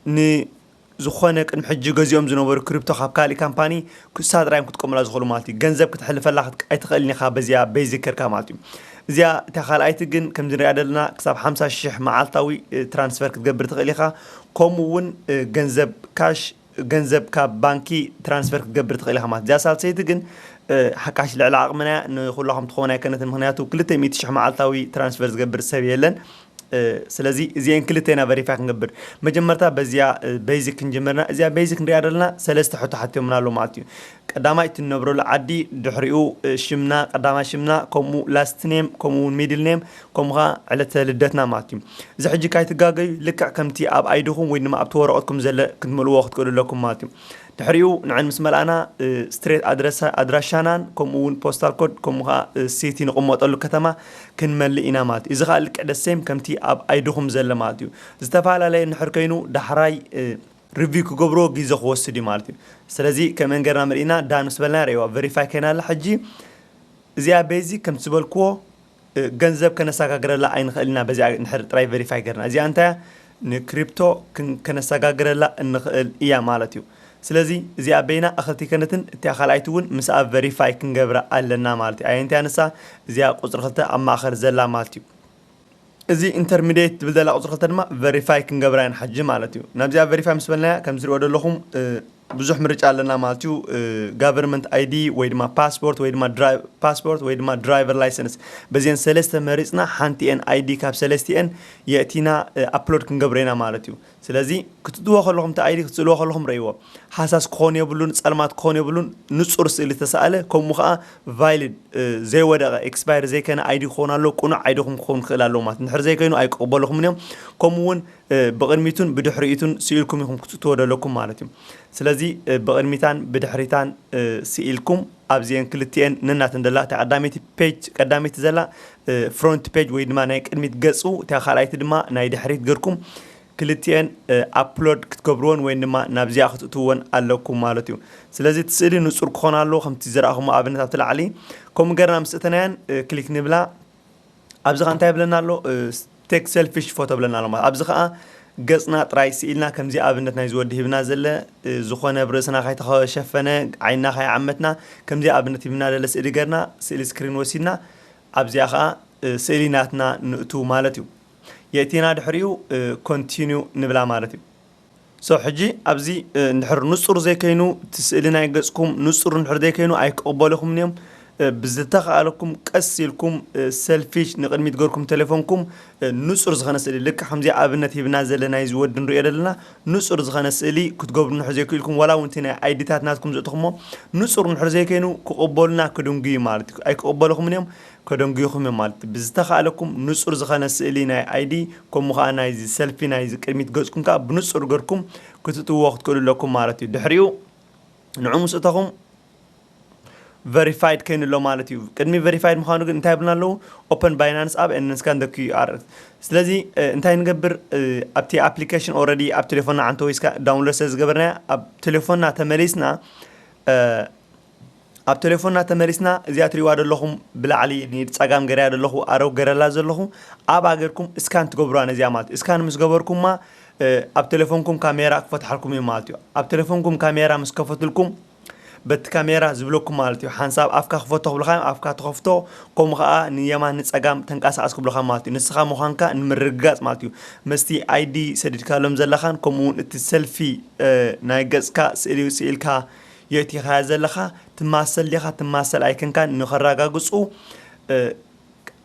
ን ዝኾነ ቅድሚ ሕጂ ገዚኦም ዝነበሩ ክሪፕቶ ካብ ካልእ ካምፓኒ ክሳ ጥራዮም ክትጥቀሙላ ዝኽእሉ ማለት እዩ። ገንዘብ ክትሕልፈላ ኣይትኽእልን ኢኻ በዚኣ ቤዚክ ጌርካ ማለት እዩ። እዚኣ እታ ካልኣይቲ ግን ከምዚ ንሪኣ ዘለና ክሳብ ሓምሳ ሽሕ መዓልታዊ ትራንስፈር ክትገብር ትኽእል ኢኻ። ከምኡ እውን ገንዘብ ካሽ ገንዘብ ካብ ባንኪ ትራንስፈር ክትገብር ትኽእል ኢኻ ማለት። እዚኣ ሳልሰይቲ ግን ሓካሽ ልዕሊ ዓቕምና ንኩላኹም ትኸውን ኣይከነትን፣ ምክንያቱ ክልተ ሚእቲ ሽሕ መዓልታዊ ትራንስፈር ዝገብር ሰብ የለን። ስለዚ እዚአን ክልተ ኢና ቨሪፋይ ክንገብር። መጀመርታ በዚያ ቤዚክ ክንጀምርና። እዚኣ ቤዚክ ንሪኣ ዘለና ሰለስተ ሕቶ ሓቲዮምና ኣሎ ማለት እዩ። ቀዳማይ እቲ ንነብረሉ ዓዲ፣ ድሕሪኡ ሽምና፣ ቀዳማይ ሽምና፣ ከምኡ ላስት ኔም፣ ከምኡ እውን ሚድል ኔም፣ ከምኡ ከዓ ዕለተ ልደትና ማለት እዩ። እዚ ሕጂ ካይትጋገዩ ልክዕ ከምቲ ኣብ ኣይድኹም ወይ ድማ ኣብቲ ወረቐትኩም ዘለ ክትመልእዎ ክትክእሉ ኣለኩም ማለት እዩ። ድሕሪኡ ንዕን ምስ መልኣና ስትሬት ኣድራሻናን ከምኡ እውን ፖስታል ኮድ ከምኡ ከዓ ሲቲ ንቕመጠሉ ከተማ ክንመልእ ኢና ማለት እዩ። እዚ ከዓ ልክዕ ደሴም ከምቲ ኣብ ኣይድኹም ዘለ ማለት እዩ። ዝተፈላለየ እንድሕር ኮይኑ ዳሕራይ ሪቪው ክገብርዎ ግዜ ክወስድ እዩ ማለት እዩ። ስለዚ ከመን ገርና መሊእና ዳን ምስ በልና ርእዋ ቨሪፋይ ከይና ኣላ። ሕጂ እዚኣ ቤዚክ ከም ዝበልክዎ ገንዘብ ከነሰጋግረላ ኣይንኽእል ኢና። በዚኣ ንድሕር ጥራይ ቨሪፋይ ገርና እዚኣ እንታይ ንክሪፕቶ ከነሰጋግረላ እንኽእል እያ ማለት እዩ። ስለዚ እዚኣ በይና እኽልቲ ከነትን እቲኣ ካልኣይቲ እውን ምስኣ ቨሪፋይ ክንገብራ ኣለና ማለት እዩ። ኣየንቲያ ንሳ እዚኣ ቁፅሪ ክልተ ኣብ ማእኸል ዘላ ማለት እዩ። እዚ ኢንተርሚዲየት ትብል ዘላ ቁፅሪ ክልተ ድማ ቨሪፋይ ክንገብራ ኢና ሕጂ ማለት እዩ። ናብዚኣ ቨሪፋይ ምስ በልናያ ከም ዝሪኦ ዘለኹም ብዙሕ ምርጫ ኣለና ማለት እዩ። ጋቨርንመንት ኣይዲ ወይ ድማ ፓስፖርት ወይ ድማ ፓስፖርት ወይ ድማ ድራይቨር ላይሰንስ፣ በዚአን ሰለስተ መሪፅና ሓንቲአን ኣይዲ ካብ ሰለስቲአን የእቲና ኣፕሎድ ክንገብሮ ኢና ማለት እዩ። ስለዚ ክትእትዎ ከለኹም እቲ ኣይዲ ክትስእልዎ ከለኹም ረእይዎ። ሃሳስ ክኾን የብሉን፣ ፀልማት ክኾን የብሉን። ንፁር ስእሊ ተሰኣለ፣ ከምኡ ከዓ ቫይሊድ ዘይወደቐ ኤክስፓየር ዘይከነ ኣይዲ ክኸውን ኣለዎ። ቅኑዕ ኣይድኹም ክኸውን ክኽእል ኣለዎ ማለት። እንድሕር ዘይከይኑ ኣይቅበልኹምን እዮም። ከምኡ እውን ብቕድሚቱን ብድሕሪቱን ስኢልኩም ኢኹም ክትእትዎ ዘለኩም ማለት እዩ። ስለዚ ብቕድሚታን ብድሕሪታን ስኢልኩም ኣብዚአን ክልቲአን ነናተን ዘላ እታ ቀዳመይቲ ፔጅ ቀዳመይቲ ዘላ ፍሮንት ፔጅ ወይ ድማ ናይ ቅድሚት ገፁ፣ እታ ካልኣይቲ ድማ ናይ ድሕሪት ገርኩም ክልቲአን ኣፕሎድ ክትገብርዎን ወይ ድማ ናብዚኣ ክትእትውዎን ኣለኩም ማለት እዩ። ስለዚ እቲ ስእሊ ንፁር ክኾን ኣለዎ ከምቲ ዝረኣኹሞ ኣብነት ኣብቲ ላዕሊ። ከምኡ ገርና ምስ እተናያን ክሊክ ንብላ። ኣብዚ ኸ እንታይ ይብለና ኣሎ? ቴክ ሰልፊሽ ፎቶ ብለና ኣሎ ማለት ኣብዚ ኸዓ ገፅና ጥራይ ስኢልና ከምዚ ኣብነት ናይ ዝወዲ ሂብና ዘለ ዝኾነ ብርእስና ካይተሸፈነ ዓይንና ካይዓመትና ከምዚ ኣብነት ሂብና ዘለ ስእሊ ገርና ስእሊ ስክሪን ወሲድና ኣብዚኣ ኸዓ ስእሊ ናትና ንእቱ ማለት እዩ። የእቲና ድሕሪኡ ኮንቲኒዩ ንብላ ማለት እዩ። ሶ ሕጂ ኣብዚ እንድሕር ንጹር ዘይከይኑ እቲ ስእሊ ናይ ገጽኩም ንጹር እንድሕር ዘይከይኑ ኣይክቕበልኹምን እዮም። ብዝተኻእለኩም ቀስ ኢልኩም ሰልፊሽ ንቕድሚት ገርኩም ቴሌፎንኩም ንጹር ዝኾነ ስእሊ ልክዕ ከምዚ ኣብነት ሂብና ዘለና እዚ ወዲ ንሪኦ ዘለና ንጹር ዝኾነ ስእሊ ክትገብሩ እንድሕር ዘይክኢልኩም ዋላ እውን እቲ ናይ ኣይዲታት ናትኩም ዘእትኹሞ ንጹር እንድሕር ዘይከይኑ ክቕበሉና ክድንጉ እዩ ማለት እዩ። ኣይክቕበልኹምን እዮም። ከደንጉዩኹም እዮም ማለት እዩ። ብዝተኻእለኩም ንጹር ዝኾነ ስእሊ ናይ ኣይዲ ከምኡ ኸዓ ናይዚ ሰልፊ ናይዚ ቅድሚት ገጽኩም ከኣ ብንጹር ገርኩም ክትእትውዎ ክትክእሉ ኣለኩም ማለት እዩ። ድሕሪኡ ንዑ ምስ እተኹም ቨሪፋይድ ከይኑ ኣሎ ማለት እዩ። ቅድሚ ቨሪፋይድ ምዃኑ ግን እንታይ ይብሉና ኣለዉ? ኦፐን ባይናንስ ኣብ ኤንስካን ደ ኪዩ ኣር። ስለዚ እንታይ ንገብር? ኣብቲ ኣፕሊኬሽን ኦረዲ ኣብ ቴሌፎንና ዓንተወይስካ ዳውንሎድ ስለ ዝገበርናያ ኣብ ቴሌፎንና ተመሊስና ኣብ ቴሌፎንና ተመሊስና እዚኣ ትሪእዋ ዘለኹም ብላዕሊ ንኢድ ጸጋም ገረያ ዘለኹ ኣረው ገረላ ዘለኹ ኣብኣ ገርኩም እስካን ትገብሩዋ ነዚኣ ማለት እዩ። እስካን ምስ ገበርኩማ ኣብ ቴሌፎንኩም ካሜራ ክፈትሓልኩም እዩ ማለት እዩ። ኣብ ቴሌፎንኩም ካሜራ ምስ ከፈትልኩም በቲ ካሜራ ዝብለኩም ማለት እዩ። ሓንሳብ ኣፍካ ክፈቶ ክብልኻ እዮም፣ ኣፍካ ተኸፍቶ፣ ከምኡ ኸዓ ንየማን ንጸጋም ተንቀሳቐስ ክብልኻ ማለት እዩ። ንስኻ ምዃንካ ንምርግጋጽ ማለት እዩ። ምስቲ ኣይዲ ሰዲድካሎም ዘለኻን ከምኡ እውን እቲ ሰልፊ ናይ ገጽካ ስእሊ ስኢልካ የእቲኻያ ዘለኻ ትማሰል ዲኻ ትማሰል ኣይከንካን ንኸረጋግፁ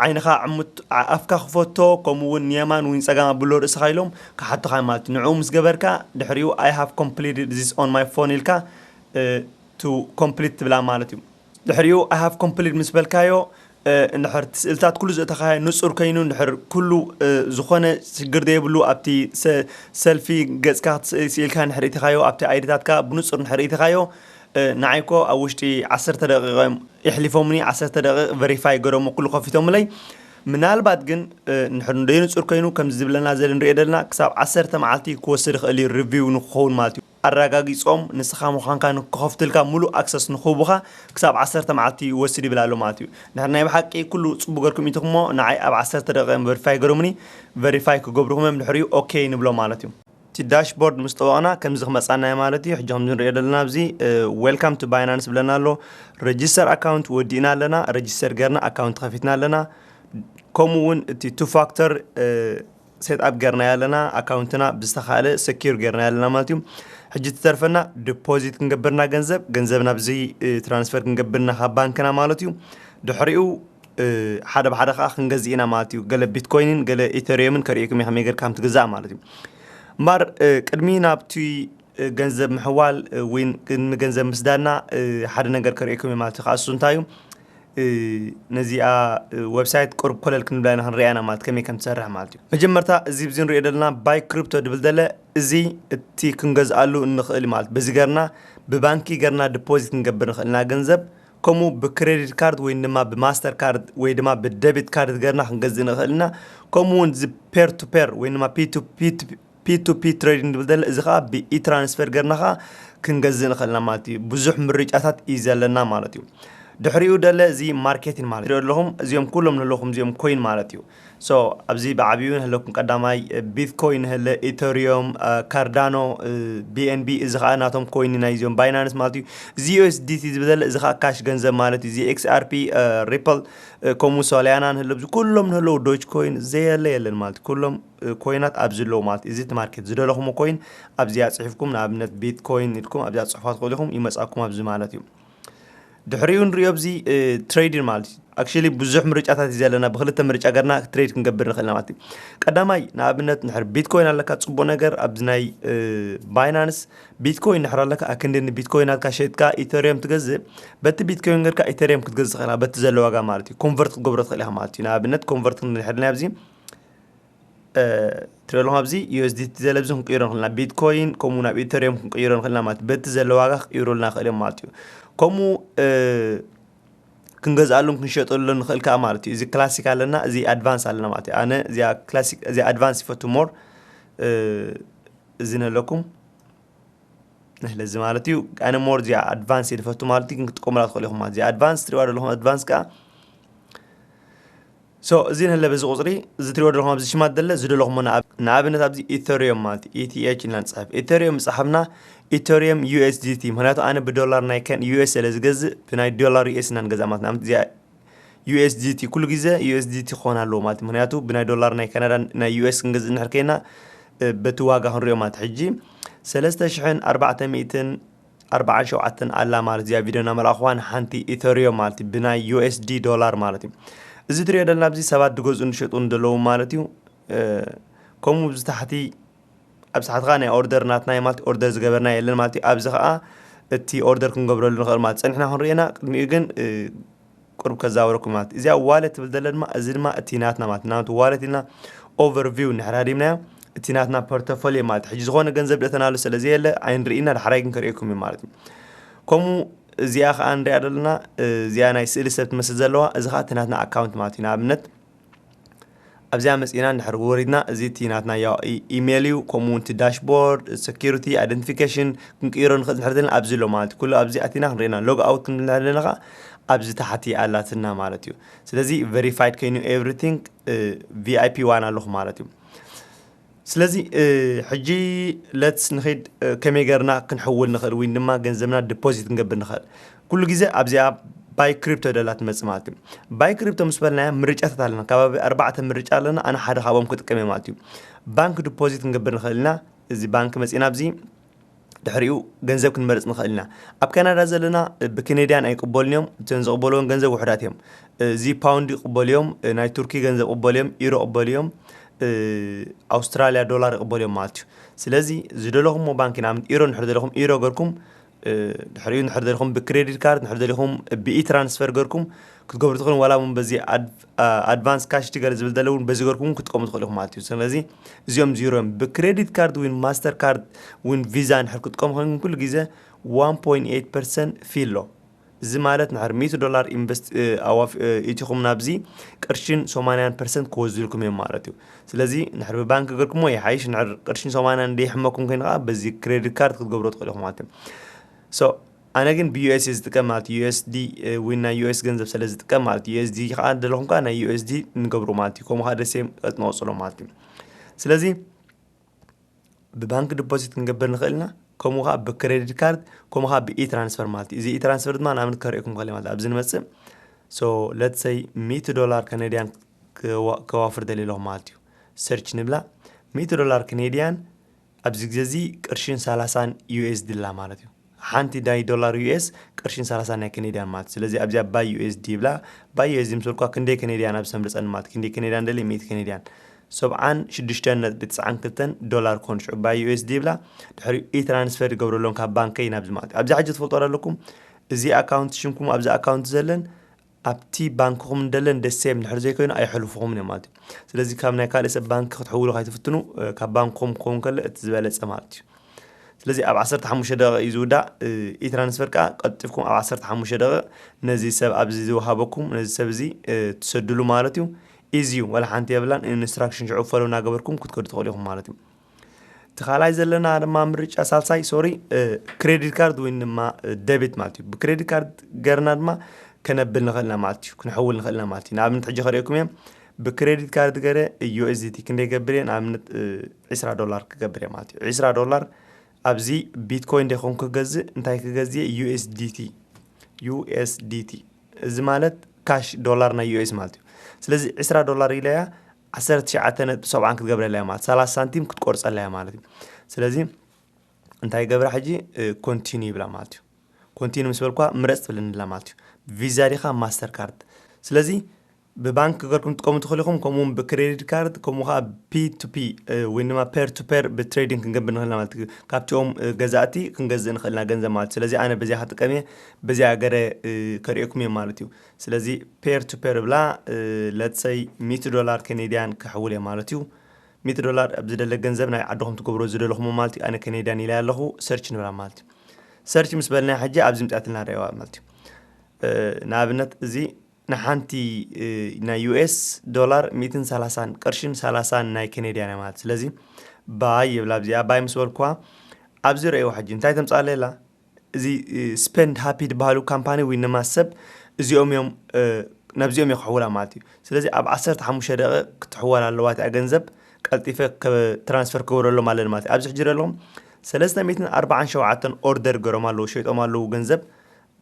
ዓይንኻ ዕሙት ኣፍካ ክፈቶ ከምኡ እውን ንየማን ወይ ንፀጋም ኣብሎ ርእስኻ ኢሎም ክሓቱኻ ማለት እዩ። ንዕኡ ምስ ገበርካ ድሕሪኡ I have completed this on my phone ኢልካ to complete ትብላ ማለት እዩ። ድሕሪኡ I have complete ምስ በልካዮ እንድሕር እቲ ስእልታት ኩሉ ዘእተኻዮ ንጹር ከይኑ እንድሕር ኩሉ ዝኾነ ሽግር ዘይብሉ ኣብቲ ሰልፊ ገጽካ ክትስእል ስኢልካ እንድሕር እቲኻዮ ኣብቲ ኣይድታትካ ብንጹር እንድሕር እቲኻዮ ንዓይኮ ኣብ ውሽጢ ዓሰርተ ደቂቐ እዮም የሕሊፎምኒ። ዓሰርተ ደቂቕ ቨሪፋይ ገረሞ ኩሉ ከፊቶምለይ። ምናልባት ግን እንድሕር ደይንጹር ኮይኑ ከምዚ ዝብለና ዘለ ንሪኦ ዘለና ክሳብ ዓሰርተ መዓልቲ ክወስድ ይኽእል እዩ ሪቪው ንክኸውን ማለት እዩ። ኣረጋጊጾም ንስኻ ምዃንካ ንክኸፍቱልካ ሙሉእ ኣክሰስ ንክህቡኻ ክሳብ ዓሰርተ መዓልቲ ይወስድ ይብል ኣሎ ማለት እዩ። እንድሕር ናይ ብሓቂ ኩሉ ጽቡቅ ገርኩም ኢትኹሞ ንዓይ ኣብ ዓሰርተ ደቂቐ ቨሪፋይ ገረሙኒ። ቨሪፋይ ክገብርኹም እዮም ድሕሪኡ ኦኬ ንብሎ ማለት እዩ። እቲ ዳሽቦርድ ምስ ጠወቕና ከምዚ ክመጻና እዩ ማለት እዩ። ሕጂ ከምዚ ንሪኦ ዘለና ኣብዚ ዌልካም ቱ ባይናንስ ብለና ኣሎ። ረጂስተር ኣካውንት ወዲእና ኣለና። ረጂስተር ገርና ኣካውንት ከፊትና ኣለና። ከምኡ እውን እቲ ቱ ፋክተር ሴት ኣፕ ገርናዮ ኣለና። ኣካውንትና ብዝተኻእለ ሰኪር ገርናዮ ኣለና ማለት እዩ። ሕጂ ትተርፈና ዲፖዚት ክንገብርና ገንዘብ ገንዘብ ናብዚ ትራንስፈር ክንገብርና ካብ ባንክና ማለት እዩ። ድሕሪኡ ሓደ ብሓደ ከዓ ክንገዝእ ኢና ማለት እዩ። ገለ ቢትኮይንን ገለ ኢተሪየምን ከርእየኩም እየ ከመይ ጌርካ ከም ትግዛእ ማለት እዩ። እምበር ቅድሚ ናብቲ ገንዘብ ምሕዋል ወይ ቅድሚ ገንዘብ ምስዳድና ሓደ ነገር ከርእየኩም እየ ማለት እዩ። ከዓ እሱ እንታይ እዩ? ነዚኣ ዌብሳይት ቁርብ ኮለል ክንብላ ኢና ክንሪኣ ኢና ማለት ከመይ ከም ትሰርሕ ማለት እዩ። መጀመርታ እዚ ብዚ ንሪኦ ዘለና ባይ ክሪፕቶ ድብል ደለ፣ እዚ እቲ ክንገዝኣሉ እንኽእል ማለት በዚ ገርና ብባንኪ ገርና ዲፖዚት ክንገብር ንኽእልና ገንዘብ፣ ከምኡ ብክሬዲት ካርድ ወይ ድማ ብማስተር ካርድ ወይ ድማ ብደቢት ካርድ ገርና ክንገዝእ ንኽእልና፣ ከምኡ እውን እዚ ፔር ቱ ፔር ወይ ድማ ፒ ቱ ፒ ትሬዲንግ ድብል ደለ፣ እዚ ከዓ ብኢትራንስፈር ገርና ከዓ ክንገዝእ ንኽእልና ማለት እዩ። ብዙሕ ምርጫታት እዩ ዘለና ማለት እዩ። ድሕሪኡ ደለ እዚ ማርኬቲን ማለት እዩ። ኣለኹም እዚኦም ኩሎም ንህለኹም እዚኦም ኮይን ማለት እዩ። ሶ ኣብዚ ብዓብዩ ንህለኩም ቀዳማይ ቢትኮይን ንህለ፣ ኢተሪዮም፣ ካርዳኖ፣ ቢኤንቢ፣ እዚ ከዓ ናቶም ኮይን ናይ እዚኦም ባይናንስ ማለት እዩ። እዚ ዩኤስዲቲ ዝበለ እዚ ከዓ ካሽ ገንዘብ ማለት እዩ። እዚ ኤክስኣርፒ፣ ሪፕል፣ ከምኡ ሶሊያና ንህለ፣ ኣብዚ ኩሎም ንህለው ዶጅ ኮይን ዘየለ የለን ማለት እዩ። ኩሎም ኮይናት ኣብዚ ኣለዉ ማለት እዩ። እዚ እቲ ማርኬት ዝደለኹሞ ኮይን ኣብዚኣ ፅሒፍኩም ንኣብነት ቢትኮይን ኢልኩም ኣብዚኣ ፅሑፋ ትኽእሉ ኢኹም፣ ይመፃኩም ኣብዚ ማለት እዩ። ድሕሪኡ ንሪኦ ኣብዚ ትሬዲን ማለት እዩ። ኣክሽሊ ብዙሕ ምርጫታት እዩ ዘለና። ብክልተ ምርጫ ገርና ትሬድ ክንገብር ንኽእልና ማለት እዩ። ቀዳማይ ንኣብነት ንሕር ቢትኮይን ኣለካ፣ ፅቡቅ ነገር ኣብዚ ናይ ባይናንስ ቢትኮይን ንሕር ኣለካ፣ ኣክንዲ ንቢትኮይን ናትካ ሸጥካ ኢተሪየም ትገዝእ፣ በቲ ቢትኮይን ገርካ ኢተሪየም ክትገዝእ ትኽእላ በቲ ዘሎ ዋጋ ማለት እዩ። ኮንቨርት ክትገብሮ ትኽእል ኢኻ ማለት እዩ። ንኣብነት ኮንቨርት ክንድሕር ናይ ኣብዚ ትሪኦ ኣለኹም ኣብዚ ዩኤስዲቲ ዘለብዚ ክንቅይሮ ንኽእልና፣ ቢትኮይን ከምኡ ናብ ኢተሪየም ክንቅይሮ ንኽእልና ማለት በቲ ዘሎ ዋጋ ክቅይሩልና ክእል እዮም ማለት እዩ። ከምኡ ክንገዝኣሉን ክንሸጠሉን ንኽእል ከዓ ማለት እዩ። እዚ ክላሲክ ኣለና፣ እዚ ኣድቫንስ ኣለና ማለት እዩ። ኣነ እዚኣ ክላሲክ፣ እዚ ኣድቫንስ ይፈቱ ሞር። እዚ ነለኩም ንሕለ እዚ ማለት እዩ። ኣነ ሞር እዚኣ ኣድቫንስ እየ ዝፈቱ ማለት እዩ። ግን ክትጥቀሙላ ትኽእሉ ኢኹም ማለት እዚኣ ኣድቫንስ ትሪዋ ዘለኹም ኣድቫንስ ከዓ ሶ እዚ ንህለ በዚ ቁፅሪ እዚ ትሪኦ ዘለኹም ኣብዚ ሽማት ደለ ዝደለኹሞ ንኣብነት ኣብዚ ኢተሪየም ማለት ኢቲኤች ኢልና ንፅሕፍ። ኢተሪየም ምፅሓፍና ኢተሪየም ዩኤስዲቲ፣ ምክንያቱ ኣነ ብዶላር ናይ ከን ዩኤስ ስለ ዝገዝእ ብናይ ዶላር ዩኤስ ኢና ንገዛ ማለት ንኣብነት እዚኣ ዩኤስዲቲ ኩሉ ግዜ ዩኤስዲቲ ክኾን ኣለዎ ማለት ምክንያቱ ብናይ ዶላር ናይ ካናዳ ናይ ዩኤስ ክንገዝእ እንድሕር ከይና በቲ ዋጋ ክንሪኦ ማለት ሕጂ ሰለስተ ሽሕን ኣርባዕተ ሚእትን ኣርባዓን ሸውዓተን ኣላ ማለት እዚኣ ቪድዮ እናመልኣኹዋ ንሓንቲ ኢተሪዮም ማለት እዩ ብናይ ዩኤስዲ ዶላር ማለት እዩ። እዚ ትሪኦ ዘለና ኣብዚ ሰባት ዝገዝኡ ዝሸጡ ዘለዉ ማለት እዩ። ከምኡ ብዝታሕቲ ኣብ ሳሕትኻ ናይ ኦርደር ናትና ማለት ኦርደር ዝገበርና የለን ማለት እዩ። ኣብዚ ከዓ እቲ ኦርደር ክንገብረሉ ንኽእል ማለት ጸኒሕና ክንሪኤና ቅድሚኡ ግን ቁርብ ከዛወረኩም ማለት እዚኣ ዋለት ትብል ዘለ ድማ እዚ ድማ እቲ ናትና ማለት ናቱ ዋለት ኢልና ኦቨርቪው ንሕር ሃዲምናዮ እቲ ናትና ፖርቶፎሊዮ ማለት ሕጂ ዝኾነ ገንዘብ ደእተናሉ ስለ ዘየለ ኣይንርኢና ዳሕራይ ግን ከርእየኩም እዩ ማለት እዩ። ከምኡ እዚኣ ከዓ ንሪኣ ዘለና እዚኣ ናይ ስእሊ ሰብ ትመስል ዘለዋ እዚ ከዓ እቲ ናትና ኣካውንት ማለት እዩ። ንኣብነት ኣብዚኣ መፂና እንድሕር ወሪድና እዚ እቲ ናትና ኢሜይል እዩ። ከምኡ እውን እቲ ዳሽቦርድ፣ ሴኪሪቲ፣ ኣይደንቲፊኬሽን ክንቅይሮ ንኽእል እንድሕር ዘለና ኣብዚ ኣሎ ማለት እዩ። ኩሉ ኣብዚ ኣቲና ክንሪእና ሎግ ኣውት ክንብል እንድሕር ዘለና ከዓ ኣብዚ ታሕቲ ኣላትና ማለት እዩ። ስለዚ ቨሪፋይድ ኮይኑ ኤቭሪቲንግ ቪኣይፒ ዋን ኣለኹ ማለት እዩ። ስለዚ ሕጂ ለትስ ንኸይድ ከመይ ገርና ክንሕውል ንኽእል ወይ ድማ ገንዘብና ዲፖዚት ክንገብር ንኽእል ኩሉ ግዜ ኣብዚኣ ባይ ክሪፕቶ ደላ ትመጽእ ማለት እዩ። ባይ ክሪፕቶ ምስ በልናያ ምርጫታት ኣለና። ከባቢ ኣርባዕተ ምርጫ ኣለና። ኣነ ሓደ ካብኦም ክጥቀም እየ ማለት እዩ። ባንክ ዲፖዚት ክንገብር ንኽእል ኢና። እዚ ባንክ መጺና ኣብዚ ድሕሪኡ ገንዘብ ክንመርጽ ንኽእል ኢና። ኣብ ካናዳ ዘለና ብኬኔድያን ኣይቅበሉን እዮም። እተን ዝቕበልዎን ገንዘብ ውሑዳት እዮም። እዚ ፓውንድ ይቕበሉ እዮም፣ ናይ ቱርኪ ገንዘብ ቅበሉ እዮም፣ ኢሮ ቅበሉ እዮም፣ ኣውስትራሊያ ዶላር ይቕበሉ እዮም ማለት እዩ። ስለዚ ዝደለኹምዎ ባንክ ኢና ኢሮ ንድሕር ዘለኹም ኢሮ ገርኩም ድሕሪኡ ንድሕር ዘለኹም ብክሬዲት ካርድ ንድሕር ዘለኹም ብኢ ትራንስፈር ገርኩም ክትገብሩ ትኽእሉ ዋላ እውን በዚ ኣድቫንስ ካሽ ቲገር ዝብል ዘለውን በዚ ገርኩም ክትጥቀሙ ትኽእሉ ኢኹም ማለት እዩ። ስለዚ እዚኦም ዚሮ እዮም። ብክሬዲት ካርድ ዊን ማስተር ካርድ ዊን ቪዛ ንድሕር ክትጥቀሙ ኮይንኩም ኩሉ ግዜ ዋን ፖይንት ኤይት ፐርሰንት ፊ ኣሎ። እዚ ማለት ንድሕር ሚእቲ ዶላር ኢንቨስት ኢትኹም ናብዚ ቅርሽን ሰማንያን ፐርሰንት ክወስዱልኩም እዮም ማለት እዩ። ስለዚ ንድሕር ብባንክ ገርኩሞ ይሓይሽ፣ ንድሕር ቅርሽን ሰማንያን ዘይሕመኩም ኮይኑ ከዓ በዚ ክሬዲት ካርድ ክትገብሮ ትኽእሉ ኢኹም ማለት እዩ። ሶ ኣነ ግን ብዩኤስ እየ ዝጥቀም ማለት ዩኤስዲ ወይ ናይ ዩኤስ ገንዘብ ስለ ዝጥቀም ማለት ዩኤስዲ ከዓ ዘለኹም ከዓ ናይ ዩኤስዲ ንገብሮ ማለት እዩ። ከምኡ ከዓ ደሴም ንቐፅሎ ማለት እዩ። ስለዚ ብባንክ ዲፖዚት ክንገብር ንኽእል ኢና። ከምኡ ከዓ ብክሬዲት ካርድ ከምኡ ከዓ ብኢ ትራንስፈር ማለት እዩ። እዚ ኢ ትራንስፈር ድማ ንኣብነት ከርእየኩም ከለ ማለት ኣብዚ ንመፅእ ሶ ለትሰይ ሚእቲ ዶላር ካናድያን ከዋፍር ደልየ ኣለኹ ማለት እዩ። ሰርች ንብላ ሚእቲ ዶላር ካናድያን ኣብዚ ግዜ እዚ ቅርሽን ሰላሳን ዩኤስዲ ኣላ ማለት እዩ። ሓንቲ ናይ ዶላር ዩ ኤስ ቅርሽን ሰላሳ ናይ ከኔድያን ማለት እዩ። ስለዚ ኣብዚኣ ባይ ዩ ኤስ ዲ ይብላ። ባይ ዩ ኤስ ዲ ምስ በልኳ ክንደይ ከኔድያን ኣብ ሰምርፀን ማለት እዩ። ክንደይ ከኔድያን ደሊ? ሚእቲ ከኔድያን። ሰብዓን ሽዱሽተን ነጥቢ ትስዓን ክልተን ዶላር ኮን ሽዑ ባይ ዩ ኤስ ዲ ይብላ። ድሕሪኡ ኢ ትራንስፈር ይገብረሎም ካብ ባንከይ ናብዚ ማለት እዩ። ኣብዚ ሕጂ ትፈልጦ ኣለኩም፣ እዚ ኣካውንት ሽምኩም ኣብዚ ኣካውንት ዘለን ኣብቲ ባንክኹም እንደለን ደሴም ድሕር ዘይኮይኑ ኣይሕልፉኹምን እዮም ማለት እዩ። ስለዚ ካብ ናይ ካልእ ሰብ ባንክ ክትሕውሉ ካይትፍትኑ፣ እ፣ ካብ ባንክኹም ክኸውን ከሎ እቲ ዝበለጸ ማለት እዩ። ስለዚ ኣብ ዓሰርተ ሓሙሽተ ደቂቕ እዩ ዝውዳእ። እ፣ ኢ ትራንስፈር ከዓ ቀልጢፍኩም ኣብ ዓሰርተ ሓሙሽተ ደቂቕ ነዚ ሰብ ኣብዚ ዝወሃበኩም ነዚ ሰብ እዚ፣ እ፣ ትሰድሉ ማለት እዩ። ኢዚ እዩ፣ ወላ ሓንቲ የብላን። ኢንስትራክሽን ሽዑ ፎሎ እናገበርኩም ክትከዱ ትኽእሉ ኢኹም ማለት እዩ። እቲ ካልኣይ ዘለና ድማ ምርጫ ሳልሳይ፣ ሶሪ፣ እ፣ ክሬዲት ካርድ ወይ ድማ፣ እ፣ ደቢት ማለት እዩ። ብክሬዲት ካርድ ገርና ድማ ከነብል ንኽእልና ማለት እዩ፣ ክንሕውል ንኽእልና ማለት እዩ። ንኣብነት ሕጂ ከርእየኩም እየ፣ ብክሬዲት ካርድ ገረ ዩ ኤስ ዲ ቲ ክንደይ ገብር እየ? ንኣብነት፣ እ፣ ዕስራ ዶላር ክገብር እየ ማለት እዩ። ዕስራ ዶላር ኣብዚ ቢትኮይን ዶ ይኸውን ክገዝእ፣ እንታይ ክገዝእ እየ? ዩ ኤስ ዲ ቲ፣ ዩ ኤስ ዲ ቲ። እዚ ማለት ካሽ ዶላር ናይ ዩ ኤስ ማለት እዩ። ስለዚ ዕስራ ዶላር ኢለያ ዓሰርተ ትሽዓተ ነጥቢ ሰብዓን ክትገብረላ እያ ማለት፣ ሰላሳ ሳንቲም ክትቆርጸላ እያ ማለት እዩ። ስለዚ እንታይ ገብራ ሕጂ? እ፣ ኮንቲኒ ይብላ ማለት እዩ። ኮንቲኒ ምስ በልኳ ምረጽ ትብለኒ ኣላ ማለት እዩ። ቪዛ ዲኻ ማስተር ካርድ? ስለዚ ብባንክ ገርኩም ትጥቀሙ ትኽእሉ ኢኹም፣ ከምኡ እውን ብክሬዲት ካርድ፣ ከምኡ ከዓ ፒ ቱ ፒ፣ እ፣ ወይ ድማ ፔር ቱ ፔር ብትሬዲንግ ክንገብር ንኽእልና ማለት እዩ። ካብቲኦም፣ እ፣ ገዛእቲ ክንገዝእ ንኽእልና ገንዘብ ማለት እዩ። ስለዚ ኣነ በዚኣ ክጥቀም እየ፣ በዚኣ ገረ፣ እ፣ ከርእየኩም እየ ማለት እዩ። ስለዚ ፔር ቱ ፔር ብላ፣ እ፣ ለትሰይ ሚእቲ ዶላር ከኔድያን ክሕውል እየ ማለት እዩ። ሚእቲ ዶላር ኣብ ዝደለ ገንዘብ ናይ ዓድኹም ትገብሮ ዝደለኹም ማለት እዩ። ኣነ ከኔድያን ኢለ ኣለኹ፣ ሰርች ንብላ ማለት እዩ። ሰርች ምስ በልና ሕጂ ኣብዚ ምፅኣትና ረእዋ ማለት እዩ። እ፣ ንኣብነት እዚ ንሓንቲ፣ እ፣ ናይ ዩ ኤስ ዶላር ሚእትን ሰላሳን ቅርሽን ሰላሳን ናይ ከኔድያን እያ ማለት። ስለዚ ባይ ይብላ ኣብዚኣ። ባይ ምስ በልኩዋ ኣብዚ ረእይዋ ሕጂ እንታይ ተምፅኣለይ ኣላ? እዚ፣ እ፣ ስፔንድ ሃፒ ዝበሃሉ ካምፓኒ ወይ ድማ ሰብ እዚኦም እዮም፣ እ፣ ናብዚኦም እዮም ክሕውላ ማለት እዩ። ስለዚ ኣብ ዓሰርተ ሓሙሽተ ደቂቕ ክትሕወል ኣለዋ እቲኣ ገንዘብ። ቀልጢፈ ከ-፣ ትራንስፈር ክገብረሎም ኣለኒ ማለት እዩ። ኣብዚ ሕጂ ኣለኹም ሰለስተ ሚእትን ኣርባዓን ሸውዓተን ኦርደር ገሮም ኣለዉ፣ ሸይጦም ኣለዉ ገንዘብ።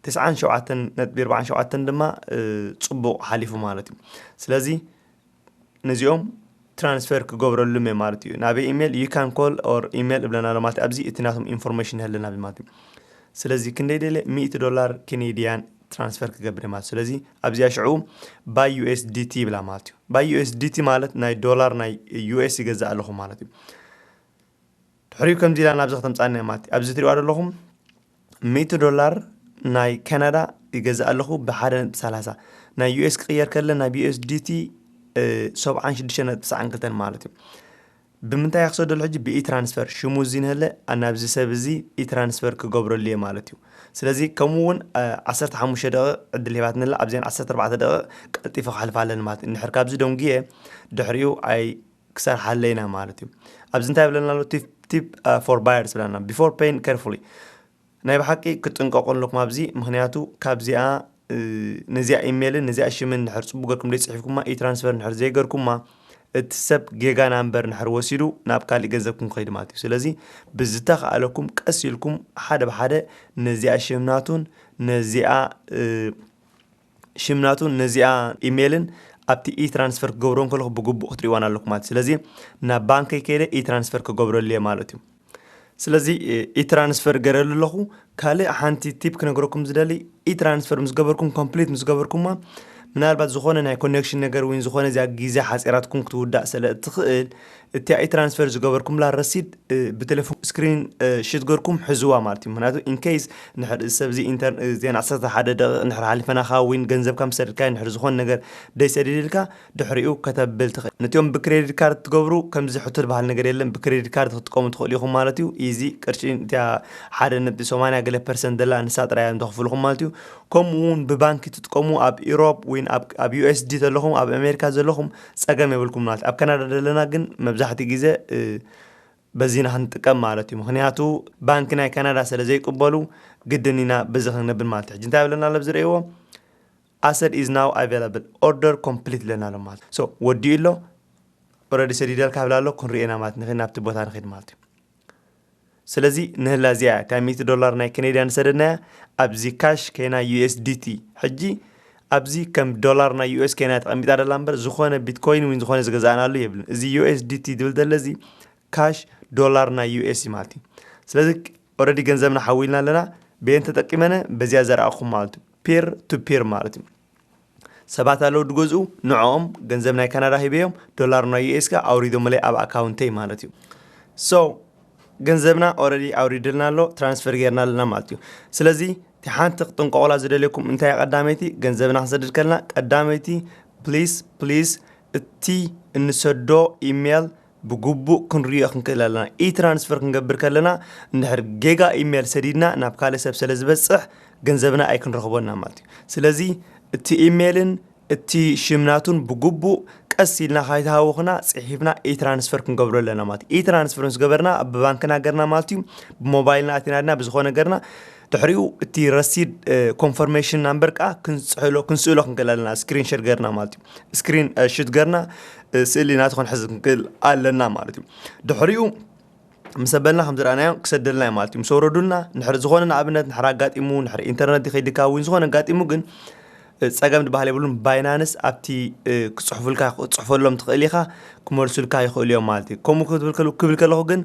ተስዓን ሸውዓተን ነጥቢ ኣርባዓን ሸውዓተን ድማ፣ እ፣ ጽቡቕ ሓሊፉ ማለት እዩ። ስለዚ ነዚኦም ትራንስፈር ክገብረሉም እየ ማለት እዩ። ናበይ ኢሜል? You can call or ኢሜል እብለና ኣሎ ማለት እዩ። ኣብዚ እቲ ናቶም ኢንፎርሜሽን ይህልና ማለት እዩ። ስለዚ ክንደይ ደለ? ሚእቲ ዶላር ኬኔድያን ትራንስፈር ክገብር እየ ማለት እዩ። ስለዚ ኣብዚኣ ሽዑ ባይ ዩ ኤስ ዲ ቲ ይብላ ማለት እዩ። ባይ ዩ ኤስ ዲ ቲ ማለት ናይ ዶላር ናይ ዩ ኤስ ይገዝእ ኣለኹ ማለት እዩ። ድሕሪኡ ከምዚ ኢላ ናብዚ ከተምጻኒ እያ ማለት እዩ። ኣብዚ ትሪእዋ ዘለኹም ሚእቲ ዶላር ናይ ካናዳ ይገዝእ ኣለኹ ብሓደ ነጥቢ ሰላሳ። ናይ ዩ ኤስ ክቕየር ከለ ናብ ዩ ኤስ ዲ ቲ፣ እ፣ ሰብዓን ሽዱሽተ ነጥቢ ትስዓን ክልተን ማለት እዩ። ብምንታይ እየ ክሰደሉ ሕጂ? ብኢ ትራንስፈር። ሽሙ እዚ ንህለ ናብዚ ሰብ እዚ ኢ ትራንስፈር ክገብረሉ እየ ማለት እዩ። ስለዚ ከምኡ እውን፣ እ፣ ዓሰርተ ሓሙሽተ ደቂቕ ዕድል ሂባትኒ ኣላ። ኣብዚአን ዓሰርተ ኣርባዕተ ደቂቕ ቀልጢፈ ክሓልፋ ኣለኒ ማለት እዩ። እንድሕር ካብዚ ደንጉየ ድሕሪኡ ኣይ ክሰርሓለይና ማለት እዩ። ኣብዚ እንታይ ይብለና ኣሎ? ቲፕ፣ ቲፕ፣ እ፣ ፎር ባየርስ ይብለና። Before paying carefully። ናይ ብሓቂ ክትጥንቀቑ ኣለኩም ኣብዚ፣ ምኽንያቱ ካብዚኣ፣ እ፣ ነዚኣ ኢሜልን ነዚኣ ሽምን እንድሕር ጽቡቅ ገርኩም ዘይጽሒፍኩማ፣ ኢ ትራንስፈር እንድሕር ዘይገርኩማ፣ እቲ ሰብ ጌጋ ናምበር እንድሕር ወሲዱ ናብ ካሊእ ገንዘብኩም ክኸይድ ማለት እዩ። ስለዚ ብዝተኻእለኩም ቀስ ኢልኩም ሓደ ብሓደ ነዚኣ ሽም ናቱን ነዚኣ፣ እ፣ ሽም ናቱን ነዚኣ ኢሜልን ኣብቲ ኢ ትራንስፈር ክገብሮ እንከለኹ ብግቡእ ክትሪእዋን ኣለኩም ማለት እዩ። ስለዚ ናብ ባንከይ ከይደ ኢ ትራንስፈር ክገብረሉ እየ ማለት እዩ። ስለዚ፣ እ፣ ኢ ትራንስፈር ገረሉ ኣለኹ። ካልእ ሓንቲ ቲፕ ክነግረኩም ዝደሊ፣ ኢ ትራንስፈር ምስ ገበርኩም፣ ኮምፕሊት ምስ ገበርኩማ፣ ምናልባት ዝኾነ ናይ ኮኔክሽን ነገር ወይ ዝኾነ እዚኣ ግዜ ሓጺራትኩም ክትውዳእ ስለ እትኽእል፣ እቲኣ ኢ ትራንስፈር ዝገበርኩምላ ረሲድ፣ እ፣ ብቴሌፎን ስክሪን፣ እ፣ ሽት ገርኩም ሕዝዋ ማለት እዩ። ምክንያቱ ኢን ኬይስ እንድሕር እዚ ሰብ እዚ ኢንተር-፣ እዚአን ዓሰርተ ሓደ ደቂቕ እንድሕር ሓሊፈናኻ ወይ ገንዘብካ ምስ ሰደድካዮ እንድሕር ዝኾነ ነገር ደይሰዲድልካ ድሕሪኡ ከተብል ትኽእል። ነቲኦም ብክሬዲት ካርድ ትገብሩ ከምዚ ሕቶ ዝበሃል ነገር የለን። ብክሬዲት ካርድ ክትጥቀሙ ትኽእሉ ኢኹም ማለት እዩ። ኢዚ ቅርሺ እቲኣ ሓደ ነጥቢ ሰማንያ ገለ ፐርሰንት ዘላ ንሳ ጥራይ እዮም ተኽፍልኹም ማለት እዩ። ከምኡ እውን ብባንኪ ትጥቀሙ ኣብ ኢሮፕ ወይ ኣብ፣ ኣብ ዩ ኤስ ዲ ዘለኹም፣ ኣብ ኣሜሪካ ዘለኹም ጸገም የብልኩም ማለት እዩ። ኣብ ካናዳ ዘለና ግን መብዛሕትኡ ግዜ፣ እ፣ በዚና ክንጥቀም ማለት እዩ። ምኽንያቱ ባንኪ ናይ ካናዳ ስለ ዘይቅበሉ ግድን ኢና በዚ ክንብል ማለት እዩ። ሕጂ እንታይ ይብለና ኣሎ ኣብዚ ርእይዎ? Asset is now available, order complete ይብለና ኣሎ ማለት እዩ። So ወዲኡ ኣሎ፣ ኦልሬዲ ሰዲደልካ ይብላ ኣሎ፣ ክንርእየና ማለት ንኽእል ናብቲ ቦታ ንኽእል ማለት እዩ። ስለዚ ንህላ እዚኣ እያ እታ ሚእቲ ዶላር ናይ ከኔድያ ንሰደድናያ ኣብዚ ካሽ ከይና ዩ ኤስ ዲ ቲ። ሕጂ ኣብዚ ከም ዶላር ናይ ዩ ኤስ ከይና ተቐሚጣ ደላ እምበር ዝኾነ ቢትኮይን ወይ ዝኾነ ዝገዛእናሉ የብልን። እዚ ዩ ኤስ ዲ ቲ ዝብል ዘሎ እዚ ካሽ ዶላር ናይ ዩ ኤስ እዩ ማለት እዩ። ስለዚ ኦልሬዲ ገንዘብና ሓዊልና ኣለና። ቤን ተጠቂመነ በዚያ ዘርኣኹም ማለት እዩ። ፒር ቱ ፒር ማለት እዩ። ሰባት ኣለዉ ድገዝኡ፣ ንዕኦም ገንዘብ ናይ ካናዳ ሂበዮም፣ ዶላር ናይ ዩ ኤስ ከ ኣውሪዶምለይ ኣብ ኣካውንተይ ማለት እዩ። So ገንዘብና ኦረዲ ኣውሪድልና ኣሎ፣ ትራንስፈር ጌርና ኣለና ማለት እዩ። ስለዚ እቲ ሓንቲ ክጥንቀቑላ ዝደልየኩም እንታይ እያ? ቀዳመይቲ ገንዘብና ክንሰድድ ከለና ቀዳመይቲ ፕሊስ ፕሊስ እቲ እንሰዶ ኢሜል ብግቡእ ክንሪኦ ክንክእል ኣለና። ኢ ትራንስፈር ክንገብር ከለና እንድሕር ጌጋ ኢሜል ሰዲድና ናብ ካልእ ሰብ ስለ ዝበፅሕ ገንዘብና ኣይክንረኽቦና ማለት እዩ። ስለዚ እቲ ኢሜልን እቲ ሽም ናቱን ብግቡእ ቀስ ኢልና ካይተሃወኽና ፅሒፍና ኢ ትራንስፈር ክንገብሮ ኣለና ማለት እዩ። ኢ ትራንስፈር ምስ ገበርና ብባንክና ገርና ማለት እዩ፣ ብሞባይልና ኣቲና ድና ብዝኾነ ገርና ድሕሪኡ እቲ ረሲድ ኮንፈርሜሽን ናምበር ከዓ ክንስእሎ ክንክእል ኣለና። ስክሪን ሸር ገርና ማለት እዩ። ስክሪን ሹት ገርና ስእሊ ናቱ ክንሕዝ ክንክእል ኣለና ማለት እዩ። ድሕሪኡ ምስ ኣበልና ከም ዝረኣናዮ ክሰደልና እዩ ማለት እዩ። ምስ ወረዱልና ንድሕር ዝኾነ ንኣብነት ንድሕር ኣጋጢሙ ንድሕር ኢንተርነት ይኸይድካ እውን ዝኾነ ኣጋጢሙ ግን ጸገም ዝበሃል የብሉን። ባይናንስ ኣብቲ ክፅሑፉልካ ክፅሕፈሎም ትኽእል ኢኻ፣ ክመልሱልካ ይኽእሉ እዮም ማለት እዩ። ከምኡ ክብል ከለኹ ግን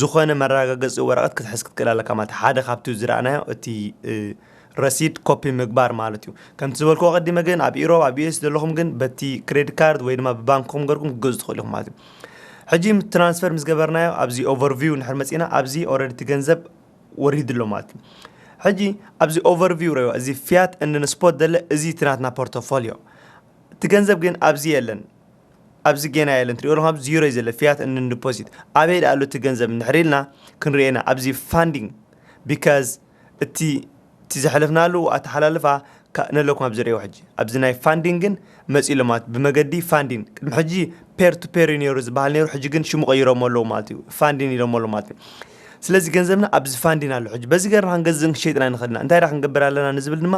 ዝኾነ መረጋገፂ ወረቐት ክትሕዝ ክትክእል ኣለካ ማለት ሓደ ካብቲ ዝረኣናዮ እቲ ረሲድ ኮፒ ምግባር ማለት እዩ። ከምቲ ዝበልክዎ ቀዲመ ግን ኣብ ኢሮብ ኣብ ዩኤስ ዘለኹም ግን በቲ ክሬዲት ካርድ ወይ ድማ ብባንክኹም ገርኩም ክትገዙ ትኽእሉ ኢኹም ማለት እዩ። ሕጂ ትራንስፈር ምስ ገበርናዮ ኣብዚ ኦቨርቪው ንድሕር መፂና ኣብዚ ኦረዲ እቲ ገንዘብ ወሪዱ ኣሎ ማለት እዩ። ሕጂ ኣብዚ ኦቨርቪው ረዮ እዚ ፊያት እንን ስፖት ዘለ እዚ እቲ ናትና ፖርቶፎሊዮ እቲ ገንዘብ ግን ኣብዚ የለን። ኣብዚ ጌና የለን ትሪኦ ኣለኹም ኣብዚ ዚሮ እዩ ዘለ ፊያት እንን ዲፖዚት ኣበይ ደኣ ኣሎ እቲ ገንዘብ እንድሕር ኢልና ክንሪኤና ኣብዚ ፋንዲንግ ቢካዝ እቲ እቲ ዘሕለፍናሉ ኣተሓላልፋ ነለኩም ኣብ ዝርእዮ ሕጂ ኣብዚ ናይ ፋንዲንግን መፂ ኢሎ ማለት ብመገዲ ፋንዲን ቅድሚ ሕጂ ፔር ቱ ፔር እዩ ነይሩ ዝበሃል ነይሩ ሕጂ ግን ሽሙ ቀይሮሞ ኣለዉ ማለት እዩ ፋንዲን ኢሎሞ ኣለዉ ማለት እዩ። ስለዚ ገንዘብና ኣብዚ ፋንዲን ኣሎ ሕጂ በዚ ገርና ክንገዝእን ክሸጥና ንኽእልና እንታይ ዳ ክንገብር ኣለና ንዝብል ድማ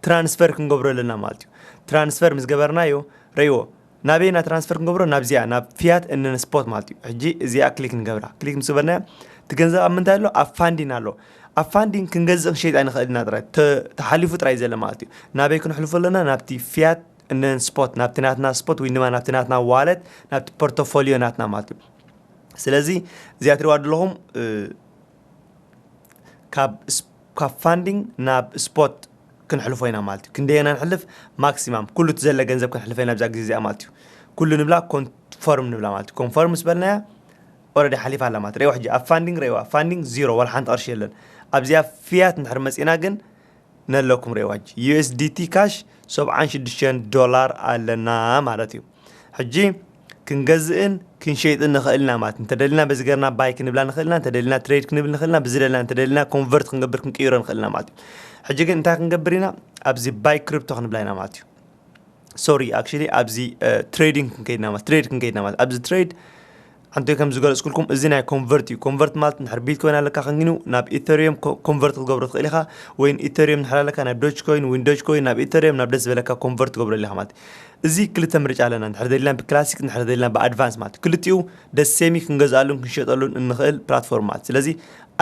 ትራንስፈር ክንገብሮ ኣለና ማለት እዩ። ትራንስፈር ምስ ገበርናዮ ረይዎ ናበይና ትራንስፈር ክንገብሮ ናብዚኣ ናብ ፊያት እንን ስፖት ማለት እዩ። ሕጂ እዚኣ ክሊክ ንገብራ ክሊክ ምስ ገበርናያ እቲ ገንዘብ ኣብ ምንታይ ኣሎ ኣብ ፋንዲን ኣሎ። ኣብ ፋንዲን ክንገዝእ ክንሸይጥ ኣይንኽእል ኢና ጥራይ ተሓሊፉ ጥራይ ዘለ ማለት እዩ። ናበይ ክንሕልፎ ኣለና ናብቲ ፊያት እንን ስፖት ናብቲ ናትና ስፖት ወይ ድማ ናብቲ ናትና ዋለት ናብቲ ፖርቶፎሊዮ ናትና ማለት እዩ። ስለዚ እዚኣ ትሪዋ ዘለኹም ካብ ካብ ፋንዲንግ ናብ ስፖት ክንሕልፎ ኢና ማለት እዩ። ክንደየና ንሕልፍ ማክሲማም ኩሉ እቲ ዘለ ገንዘብ ክንሕልፈ ኢና ብዛ ግዜ እዚኣ ማለት እዩ። ኩሉ ንብላ ኮንፎርም ንብላ ማለት እዩ። ኮንፎርም ምስ በልናያ ኦረዲ ሓሊፋ ኣላ ማለት ረዋ ሕጂ ኣብ ፋንዲንግ ረዋ ፋንዲንግ ዚሮ ዋላ ሓንቲ ቅርሺ የለን። ኣብዚኣ ፍያት እንድሕር መፂና ግን ነለኩም ረዋ ሕጂ ዩኤስዲቲ ካሽ ሰብዓን ሽዱሽተን ዶላር ኣለና ማለት እዩ። ሕጂ ክንገዝእን ክንሸይጥን ንኽእል ኢና ማለት እንተደሊና በዚ ገርና ባይ ክንብላ ንኽእል ኢና እንተደሊና ትሬድ ክንብል ንኽእል ኢና ብዝደልና እንተደሊና ኮንቨርት ክንገብር ክንቅይሮ ንኽእል ኢና ማለት እዩ። ሕጂ ግን እንታይ ክንገብር ኢና ኣብዚ ባይ ክሪፕቶ ክንብላ ኢና ማለት እዩ። ሶሪ ኣክቹሊ ኣብዚ ትሬዲንግ ክንከይድና ማለት ትሬድ ክንከይድና ማለት ኣብዚ ትሬድ ሓንቲ ከም ዝገለፅኩልኩም እዚ ናይ ኮንቨርት እዩ። ኮንቨርት ማለት ንድሕር ቢትኮይን ኣለካ ከንግኑ ናብ ኢተሪየም ኮንቨርት ክትገብሮ ትኽእል ኢኻ። ወይን ኢተሪየም ንድሕር ኣለካ ናብ ዶጅ ኮይን ወይን ዶጅ ኮይን ናብ ኢተሪየም ናብ ደስ ዝበለካ ኮንቨርት ትገብረሉ ኢኻ ማለት እዩ። እዚ ክልተ ምርጫ ኣለና ንድሕር ደሊና ብክላሲክ ንድሕር ደሊና ብኣድቫንስ ማለት እዩ። ክልቲኡ ደስ ሴሚ ክንገዝኣሉን ክንሸጠሉን እንኽእል ፕላትፎርም ማለት ስለዚ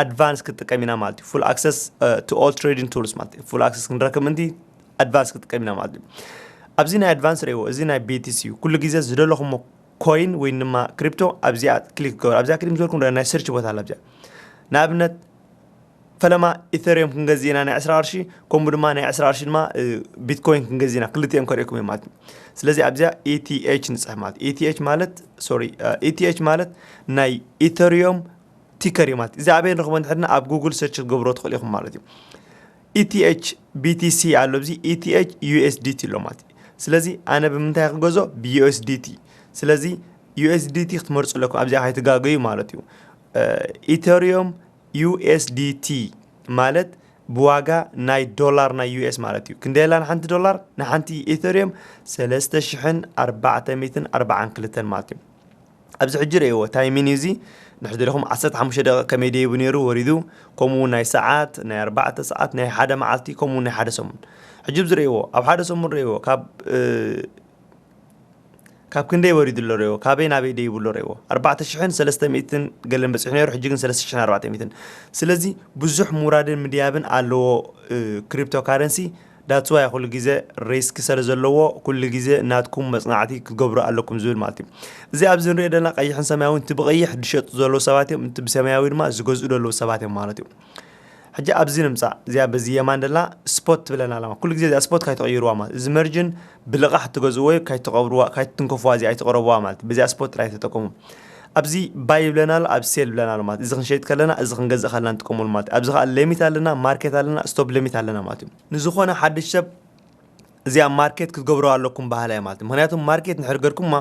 ኣድቫንስ ክትጥቀም ኢና ማለት እዩ። ፉል ኣክሰስ ቱ ኦል ትሬዲንግ ቱልስ ማለት እዩ። ፉል ኣክሰስ ክንረክብ ምእንቲ ኣድቫንስ ክትጥቀም ኢና ማለት እዩ። ኣብዚ ናይ ኣድቫንስ ርእይዎ እዚ ናይ ቢቲሲ እዩ። ኩሉ ግዜ ዝደለኹሞ ኮይን ወይ ድማ ክሪፕቶ ኣብዚኣ ክሊክ ክገብር ኣብዚኣ ክሊክ ዝበልኩም ናይ ሰርች ቦታ ኣላ ኣብዚኣ ንኣብነት ፈለማ ኢተሪየም ክንገዝእ ኢና ናይ ዕስራ ቅርሺ ከምኡ ድማ ናይ ዕስራ ቅርሺ ድማ ቢትኮይን ክንገዝእ ኢና ክልቲኦም ከርእየኩም እዮም ማለት እዩ። ስለዚ ኣብዚኣ ኢቲኤች ንፅሕ ማለት ኢቲኤች ማለት ሶሪ ኢቲኤች ማለት ናይ ኢተሪየም ቲከር እዩ ማለት እዚ ኣበይ ንረኽቦ እንድሕርና ኣብ ጉግል ሰርች ክትገብሮ ትኽእል ኢኹም ማለት እዩ። ኢቲኤች ቢቲሲ ኣሎ እዚ ኢቲኤች ዩኤስዲቲ ኣሎ ማለት እዩ። ስለዚ ኣነ ብምንታይ ክገዞ ብዩኤስዲቲ ስለዚ ዩኤስዲቲ ክትመርፁ ኣለኩም ኣብዚኣ ከይትጋገዩ ማለት እዩ። ኢተሪየም ዩኤስዲቲ ማለት ብዋጋ ናይ ዶላር ናይ ዩኤስ ማለት እዩ። ክንደየላ ንሓንቲ ዶላር ንሓንቲ ኢተሪየም ሰለስተ ሽሕን ኣርባዕተ ሚእትን ኣርባዓን ክልተን ማለት እዩ። ኣብዚ ሕጂ ርእይዎ ታይሚን እዩ እዚ ንሕጂ ደለኹም ዓሰርተ ሓሙሽተ ደቂቕ ከመይ ደይቡ ነይሩ ወሪዱ ከምኡ ናይ ሰዓት ናይ ኣርባዕተ ሰዓት ናይ ሓደ መዓልቲ ከምኡ ናይ ሓደ ሰሙን ሕጂ ኣብዚ ርእይዎ ኣብ ሓደ ሰሙን ርእይዎ ካብ ካብ ክንደይ ወሪዱ ኣሎ ርእይዎ ካበይ ናበይ ደይቡ ኣሎ ርእይዎ ኣርባዕተ ሽሕን ሰለስተ ሚእትን ገለን በፂሑ ነይሩ ሕጂ ግን ሰለስተ ሽሕን ኣርባዕተ ሚእትን ስለዚ ብዙሕ ምውራድን ምድያብን ኣለዎ። ክሪፕቶ ካረንሲ ዳትስ ዋይ ኩሉ ግዜ ሪስክ ስለ ዘለዎ ኩሉ ግዜ ናትኩም መፅናዕቲ ክትገብሩ ኣለኩም ዝብል ማለት እዩ። እዚ ኣብዚ ንሪኦ ዘለና ቀይሕን ሰማያዊን እቲ ብቐይሕ ዝሸጡ ዘለዉ ሰባት እዮም እቲ ብሰማያዊ ድማ ዝገዝኡ ዘለዉ ሰባት እዮም ማለት እዩ። ሕጂ ኣብዚ ንምጻእ፣ እዚኣ በዚ የማን ደላ ስፖት ትብለና ኣለማ። ኩሉ ግዜ እዚኣ ስፖት ካይትቕይርዋ ማለት፣ እዚ መርጅን ብልቓሕ ትገዝእዎ እዩ፣ ካይትቐብርዋ፣ ካይትንከፍዋ፣ እዚኣ ኣይትቕረብዋ ማለት እዩ። በዚኣ ስፖት ጥራይ ተጠቀሙ። ኣብዚ ባይ ይብለና ኣሎ፣ ኣብ ሴል ይብለና ኣሎ ማለት እዩ። እዚ ክንሸይጥ ከለና፣ እዚ ክንገዝእ ከለና ንጥቀመሉ ማለት እዩ። ኣብዚ ከኣ ሌሚት ኣለና፣ ማርኬት ኣለና፣ ስቶፕ ሌሚት ኣለና ማለት እዩ። ንዝኾነ ሓድሽ ሰብ እዚኣ ማርኬት ክትገብሩ ኣለኩም በሃላይ ማለት እዩ። ምክንያቱ ማርኬት እንድሕር ገርኩማ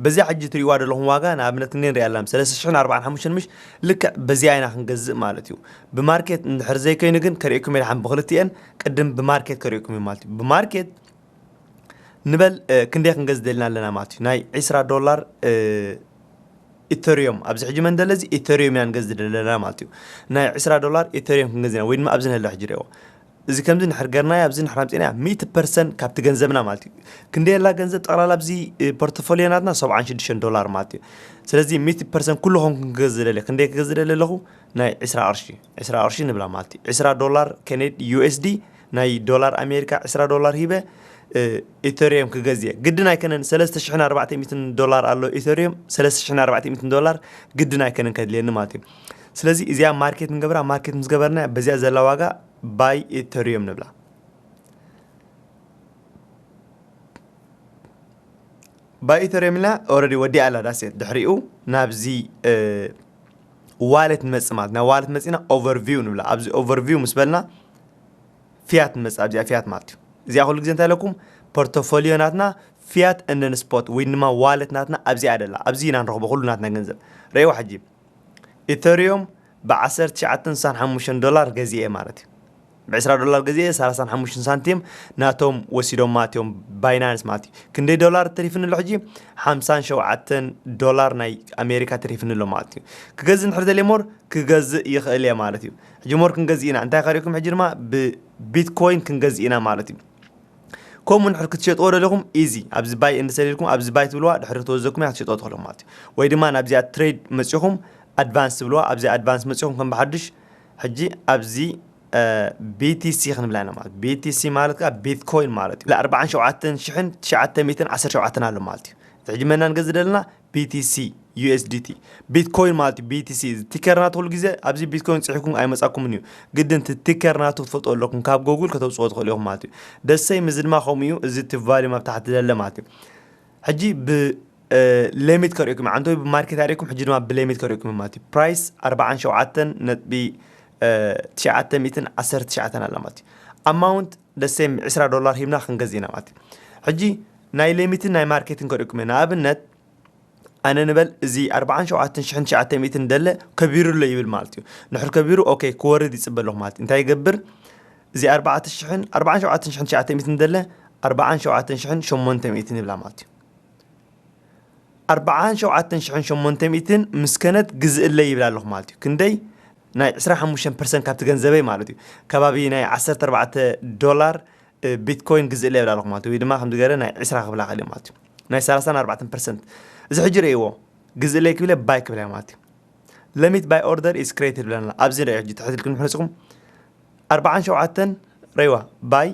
በዚኣ ሕጂ ትሪእዋ ዘለኹም ዋጋ ንኣብነት ክንደይ ንሪኣ ኣለና? ሰለስተ ሽሕን ኣርባዓን ሓሙሽተን ምሽ ልክዕ በዚኣ ኢና ክንገዝእ ማለት እዩ። ብማርኬት እንድሕር ዘይኮይኑ ግን ከርእየኩም እየ ደሓን ብክልቲኤን ቅድም ብማርኬት ከርእየኩም እዩ ማለት እዩ። ብማርኬት ንበል ክንደይ ክንገዝእ ደሊና ኣለና ማለት እዩ። ናይ ዒስራ ዶላር ኢተሪዮም ኣብዚ ሕጂ መን ደለ እዚ ኢተሪዮም ኢና ንገዝእ ዘለና ማለት እዩ። ናይ ዒስራ ዶላር ኢተሪዮም ክንገዝእ ኢና ወይ ድማ ኣብዚ ንህለ ሕጂ ሪኦ እዚ ከምዚ ንሕር ገርናዮ ኣብዚ ንሕር ኣምፂእናዮ ሚእቲ ፐርሰንት ካብቲ ገንዘብና ማለት እዩ። ክንደይ የላ ገንዘብ ጠቕላላ ኣብዚ ፖርቶፎሊዮ ናትና ሰብዓን ሽዱሽተን ዶላር ማለት እዩ። ስለዚ ሚእቲ ፐርሰንት ኩሉ ኾንኩ ክገዝእ ደለ ክንደይ ክገዝእ ደለ ኣለኹ ናይ ዒስራ ቅርሺ ዒስራ ቅርሺ ንብላ ማለት እዩ። ዒስራ ዶላር ከኔድ ዩኤስዲ ናይ ዶላር ኣሜሪካ ዒስራ ዶላር ሂበ ኢተሪየም ክገዝእ ግድን ኣይከነን። ሰለስተ ሽሕን ኣርባዕተ ሚእትን ዶላር ኣሎ ኢተሪየም ሰለስተ ሽሕን ኣርባዕተ ሚእትን ዶላር ግድን ኣይከነን ከድልየኒ ማለት እዩ። ስለዚ እዚኣ ማርኬት ንገብራ ማርኬት ምስ ገበርና በዚኣ ዘላ ዋጋ ባይ ኢተሪየም ንብላ። ባይ ኢተሪየም ኢልና ኦረዲ ወዲኣ ኣላ ዳሴት ድሕሪኡ ናብዚ ዋለት ንመፅእ ማለት ናብ ዋለት መፂና ኦቨርቪው ንብላ። ኣብዚ ኦቨርቪው ምስ በልና ፊያት ንመፅእ ኣብዚኣ ፊያት ማለት እዩ። እዚኣ ኩሉ ግዜ እንታይ ኣለኩም ፖርቶፎሊዮ ናትና ፊያት እንደን ስፖት ወይ ድማ ዋለት ናትና ኣብዚኣ ደላ ኣብዚ ኢና ንረኽቦ ኩሉ ናትና ገንዘብ ረእዋ ሕጂ ኢተሪዮም ብ ዓሰርተ ትሽዓተ ሳን ሓሙሽተ ዶላር ገዚኤ ማለት እዩ። ብ ዒስራ ዶላር ገዚኤ ሰላሳን ሓሙሽተን ሳንቲም ናቶም ወሲዶማ እቲኦም ባይናንስ ማለት እዩ። ክንደይ ዶላር ተሪፍኒ ኣሎ ሕጂ ሓምሳን ሸውዓተን ዶላር ናይ ኣሜሪካ ተሪፍኒ ኣሎ ማለት እዩ። ክገዝእ እንድሕር ደልየ ሞር ክገዝእ ይኽእል እየ ማለት እዩ። ሕጂ ሞር ክንገዝእ ኢና እንታይ ከሪእኩም ሕጂ ድማ ብቢትኮይን ክንገዝእ ኢና ማለት እዩ። ከምኡ ንድሕር ክትሸጥዎ ደለኹም ኢዚ ኣብዚ ባይ እንድሰሊልኩም ኣብዚ ባይ ትብልዋ ድሕሪ ተወዘኩም እያ ክትሸጥዎ ትኽእሉ ማለት እዩ። ወይ ድማ ናብዚኣ ትሬድ መፂኹም ኣድቫንስ ትብልዋ ኣብዚ ኣድቫንስ መፂኹም ከም ብሓድሽ ሕጂ ኣብዚ ቢቲሲ ክንብላ ኢና ማለት ቢቲሲ ማለት ከዓ ቢትኮይን ማለት እዩ። ኣርባዓን ሸውዓተን ሽሕን ትሽዓተ ሚእትን ዓሰርተ ሸውዓተን ኣሎ ማለት እዩ። ሕጂ መና ንገዝእ ደለና ቢቲሲ ዩኤስዲቲ ቢትኮይን ማለት እዩ። ቢቲሲ ቲከርና ትኽሉ ግዜ ኣብዚ ቢትኮይን ፅሒኩም ኣይመፃኩምን እዩ። ግድን እቲ ቲከር ናቱ ክትፈልጡ ኣለኩም ካብ ጎጉል ከተውፅኦ ትኽእሉ ኢኹም ማለት እዩ። ደሰይ ምዚ ድማ ከምኡ እዩ። እዚ እቲ ቫሊዩም ኣብ ታሕቲ ዘለ ማለት እዩ። ሕጂ ብ ሌሚት ከርእኩም ዓንተወይ ብማርኬት ኣርእኩም ሕጂ ድማ ብሌሚት ከርእኩም ማለት እዩ። ፕራይስ ኣርባዓን ሸውዓተን ነጥቢ ትሽዓተ ሚእትን ዓሰርተ ትሽዓተን ኣላ ማለት እዩ። ኣማውንት ደሴም ዕስራ ዶላር ሂብና ክንገዝ ኢና ማለት እዩ። ሕጂ ናይ ሌሚትን ናይ ማርኬትን ከርእኩም እየ። ንኣብነት ኣነ ንበል እዚ ኣርባዓን ሸውዓተን ሽሕን ትሽዓተ ሚእትን ደለ ከቢሩ ኣሎ ይብል ማለት እዩ። ንሕር ከቢሩ ኦኬ ክወርድ ይፅበ ኣለኹ ማለት እዩ። እንታይ ይገብር እዚ ኣርባዕተ ሽሕን ኣርባዓን ሸውዓተን ሽሕን ትሽዓተ ሚእትን ደለ ኣርባዓን ሸውዓተን ሽሕን ሸሞንተ ሚእትን ይብላ ማለት እዩ። ኣርባዓን ሸውዓተን ሽሕን ሸሞንተ ሚእትን ምስ ከነት ግዝእለይ ይብል ኣለኹ ማለት እዩ። ክንደይ ናይ ዕስራ ሓሙሽተ ፐርሰንት ካብቲ ገንዘበይ ማለት እዩ። ከባቢ ናይ ዓሰርተ ኣርባዕተ ዶላር እ፣ ቢትኮይን ግዝእለይ ይብል ኣለኹ ማለት እዩ። ወይ ድማ ከምዚ ገይረ ናይ ዕስራ ክብላ ክእል ማለት እዩ። ናይ ሰላሳን ኣርባዕተን ፐርሰንት እዚ ሕጂ ርእይዎ ግዝእለይ ክብለ ባይ ክብላ ማለት እዩ። limit buy order is created ብለና ኣብዚ ደ ሕጂ ትሕትልኩም ንሕነፅኩም ኣርባዓን ሸውዓተን ረይዋ ባይ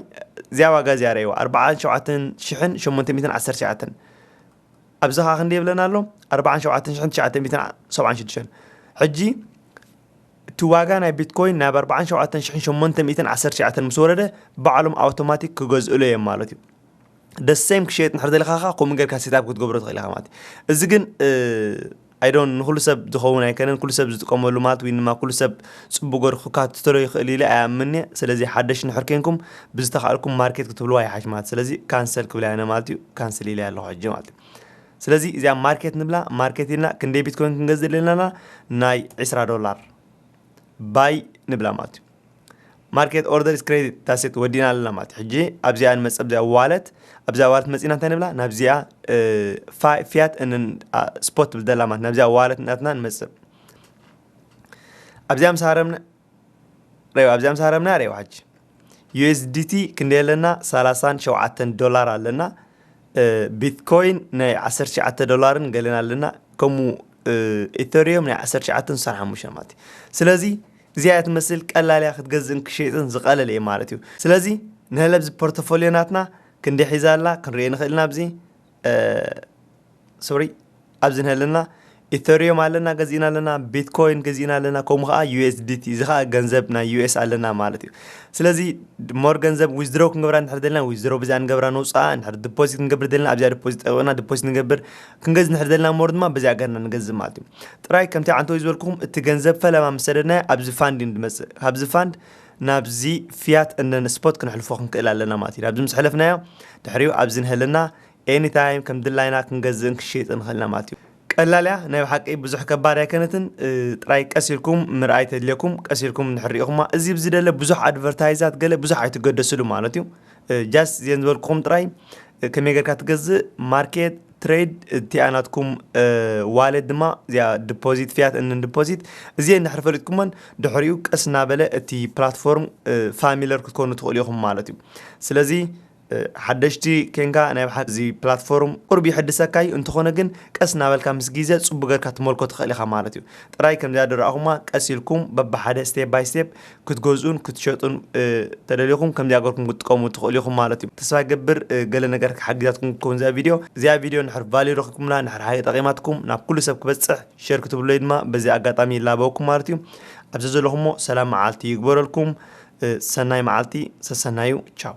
እዚኣ ዋጋ እዚኣ ረይዋ ኣርባዓን ሸውዓተን ሽሕን ሸሞንተ ሚእትን ዓሰርተ ትሽዓተን ኣብዚ ኸዓ ክንደይ ይብለና ኣሎ ኣርባዓን ሸውዓተን ሽሕን ትሽዓተ ሚእትን ሰብዓን ሽዱሽተን። ሕጂ እቲ ዋጋ ናይ ቢትኮይን ናብ ኣርባዓን ሸውዓተን ሽሕን ሸሞንተ ሚእትን ዓሰርተ ትሽዓተን ምስ ወረደ ባዕሎም ኣውቶማቲክ ክገዝእሉ እዮም ማለት እዩ። ደሴም ክሸየጥ እንድሕር ደሊኻ ኸዓ ከምኡ ጌርካ ሴታፕ ክትገብሮ ትኽእል ኢኻ ማለት እዩ። እዚ ግን ኣይዶን ንኩሉ ሰብ ዝኸውን ኣይከነን። ኩሉ ሰብ ዝጥቀመሉ ማለት ወይ ድማ ኩሉ ሰብ ፅቡቅ ገይሩ ክካትተሎ ይኽእል ኢለ ኣይኣምን እየ። ስለዚ ሓደሽ እንድሕር ኬንኩም ብዝተኻእልኩም ማርኬት ክትብልዋ ይሓሽ ማለት ስለዚ ካንሰል ክብላ እየ ማለት እዩ። ካንስል ኢለ ኣለኹ ሕጂ ማለት እዩ። ስለዚ እዚኣ ማርኬት ንብላ። ማርኬት ኢልና ክንደይ ቢትኮይን ክንገዝእ ኣለና? ናይ ዕስራ ዶላር ባይ ንብላ ማለት እዩ። ማርኬት ኦርደር ኢስ ክሬዲት ዳሴት ወዲና ኣለና ማለት እዩ። ሕጂ ኣብዚኣ ንመፅእ ኣብዚኣ ዋለት ኣብዚኣ ዋለት መፂና እንታይ ንብላ ናብዚኣ እ፣ ፋ- ፊያት እንን አ፣ ስፖት ትብል ዘላ ማለት ናብዚኣ ዋለት ናትና ንመፅእ ኣብዚኣ ምስ ሃረምና ረይዋ ኣብዚኣ ምስ ሃረምና ረይዋ ሕጂ ዩኤስዲቲ ክንደይ ኣለና ሰላሳን ሸውዓተን ዶላር ኣለና። እ፣ ቢትኮይን ናይ ዓሰርተ ትሽዓተ ዶላርን ገለን ኣለና። ከምኡ እ፣ ኢተሪየም ናይ ዓሰርተ ትሽዓተን ስሳን ሓሙሽተን ማለት እዩ። ስለዚ እዚኣ እያ ትመስል ቀላል እያ ክትገዝእን ክሸይጥን ዝቐለል እየ ማለት እዩ። ስለዚ ንህለብ እዚ ፖርቶፎሊዮ ናትና ክንደይ ሒዛ ኣላ ክንሪኦ ንኽእል ኢና ኣብዚ እ፣ ሶሪ ኣብዚ ንህለና ኢተሪየም ኣለና፣ ገዚእና ኣለና፣ ቢትኮይን ገዚእና ኣለና፣ ከምኡ ከዓ ዩ ኤስ ዲ ቲ፣ እዚ ከዓ ገንዘብ ናይ ዩ ኤስ ኣለና ማለት እዩ። ስለዚ ሞር ገንዘብ ዊዝድሮው ክንገብራ እንድሕር ደለና ዊዝድሮው ብዚኣ ንገብራ፣ ነውፅኣ። እንድሕር ዲፖዚት ክንገብር ደለና ኣብዚኣ ዲፖዚት ጠቂቕና ዲፖዚት ንገብር። ክንገዝ እንድሕር ደለና ሞር ድማ በዚኣ ገርና ንገዝእ ማለት እዩ። ጥራይ ከምቲ ዓንተወይ ዝበልኩኹም እቲ ገንዘብ ፈለማ ምስ ሰደድናዮ ኣብዚ ፋንድ እዩ ዝመፅእ። ካብዚ ፋንድ ናብዚ ፊያት እነን ስፖት ክነሕልፎ ክንክእል ኣለና ማለት እዩ። ናብዚ ምስ ሕለፍናዮ ድሕሪኡ ኣብዚ ንህልና ኤኒታይም ከም ድላይና ክንገዝእን ክሸይጥን ንኽእልና ማለት እዩ። ቀላል እያ፣ ናይ ብሓቂ ብዙሕ ከባድ ኣይከነትን። ጥራይ ቀስ ኢልኩም ምርኣይ ተድልየኩም፣ ቀስ ኢልኩም እንድሕር ሪኢኹማ፣ እዚ ብዚ ደለ ብዙሕ ኣድቨርታይዛት ገለ ብዙሕ ኣይትገደስሉ ማለት እዩ። ጃስት እዚአን ዝበልኩኹም ጥራይ ከመይ ጌርካ ትገዝእ፣ ማርኬት ትሬድ፣ እቲኣ ናትኩም ዋሌት ድማ እዚኣ ዲፖዚት ፊያት እንን ዲፖዚት፣ እዚአን እንድሕር ፈሊጥኩመን ድሕሪኡ ቀስ እናበለ እቲ ፕላትፎርም ፋሚለር ክትኮኑ ትኽእሉ ኢኹም ማለት እዩ። ስለዚ ሓደሽቲ ኬንካ ናይ ብሓቂ እዚ ፕላትፎርም ቁርብ ይሕድሰካ እዩ። እንተኾነ ግን ቀስ እናበልካ ምስ ግዜ ጽቡቅ ጌርካ ትመልኮ ትኽእል ኢኻ ማለት እዩ። ጥራይ ከምዚኣ ድረኣኹማ ቀስ ኢልኩም በብሓደ ስቴፕ ባይ ስቴፕ ክትገዝኡን ክትሸጡን ተደሊኹም ከምዚኣ ገርኩም ክትጥቀሙ ትኽእሉ ኢኹም ማለት እዩ። ተስፋ ይገብር ገለ ነገር ክሓግዛትኩም ክትከውን እዚኣ ቪድዮ። እዚኣ ቪድዮ ንሕር ቫልዩ ረኺብኩምና ንሕር ሓቂ ጠቂማትኩም ናብ ኩሉ ሰብ ክበጽሕ ሸር ክትብሉለይ ድማ በዚ ኣጋጣሚ ይላበወኩም ማለት እዩ። ኣብዚ ዘለኹሞ ሰላም መዓልቲ ይግበረልኩም። ሰናይ መዓልቲ፣ ሰሰናዩ። ቻው።